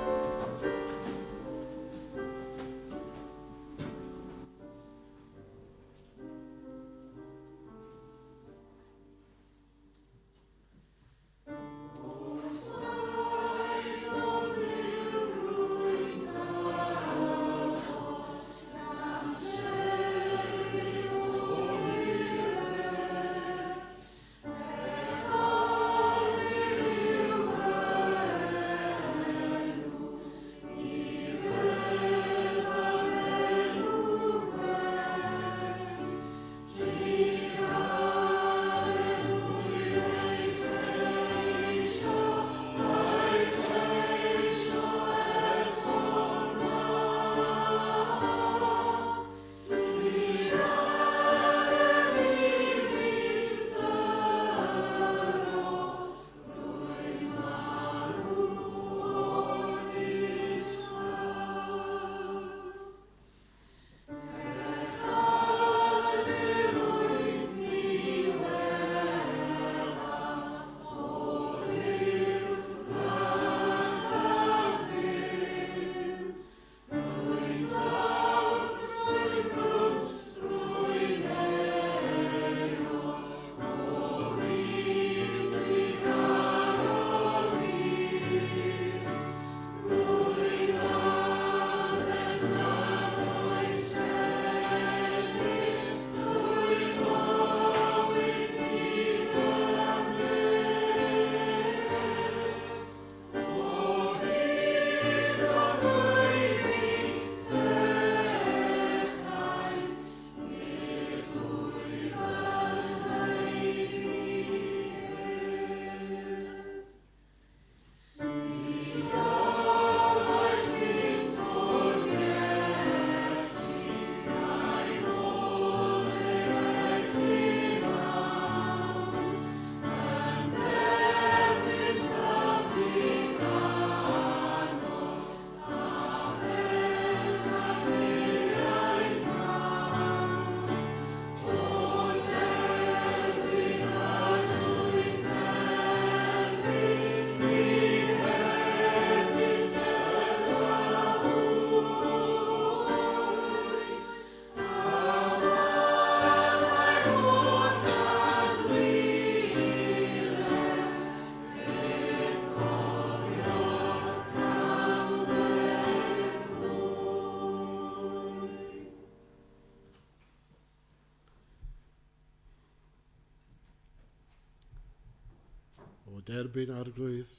Speaker 2: O derbyn arglwydd,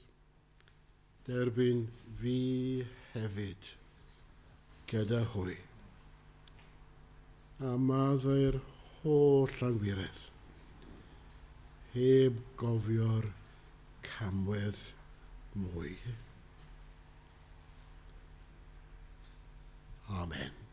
Speaker 2: derbyn fi hefyd gyda hwy. A maddau'r holl angwiredd, heb gofio'r camwedd mwy. Amen.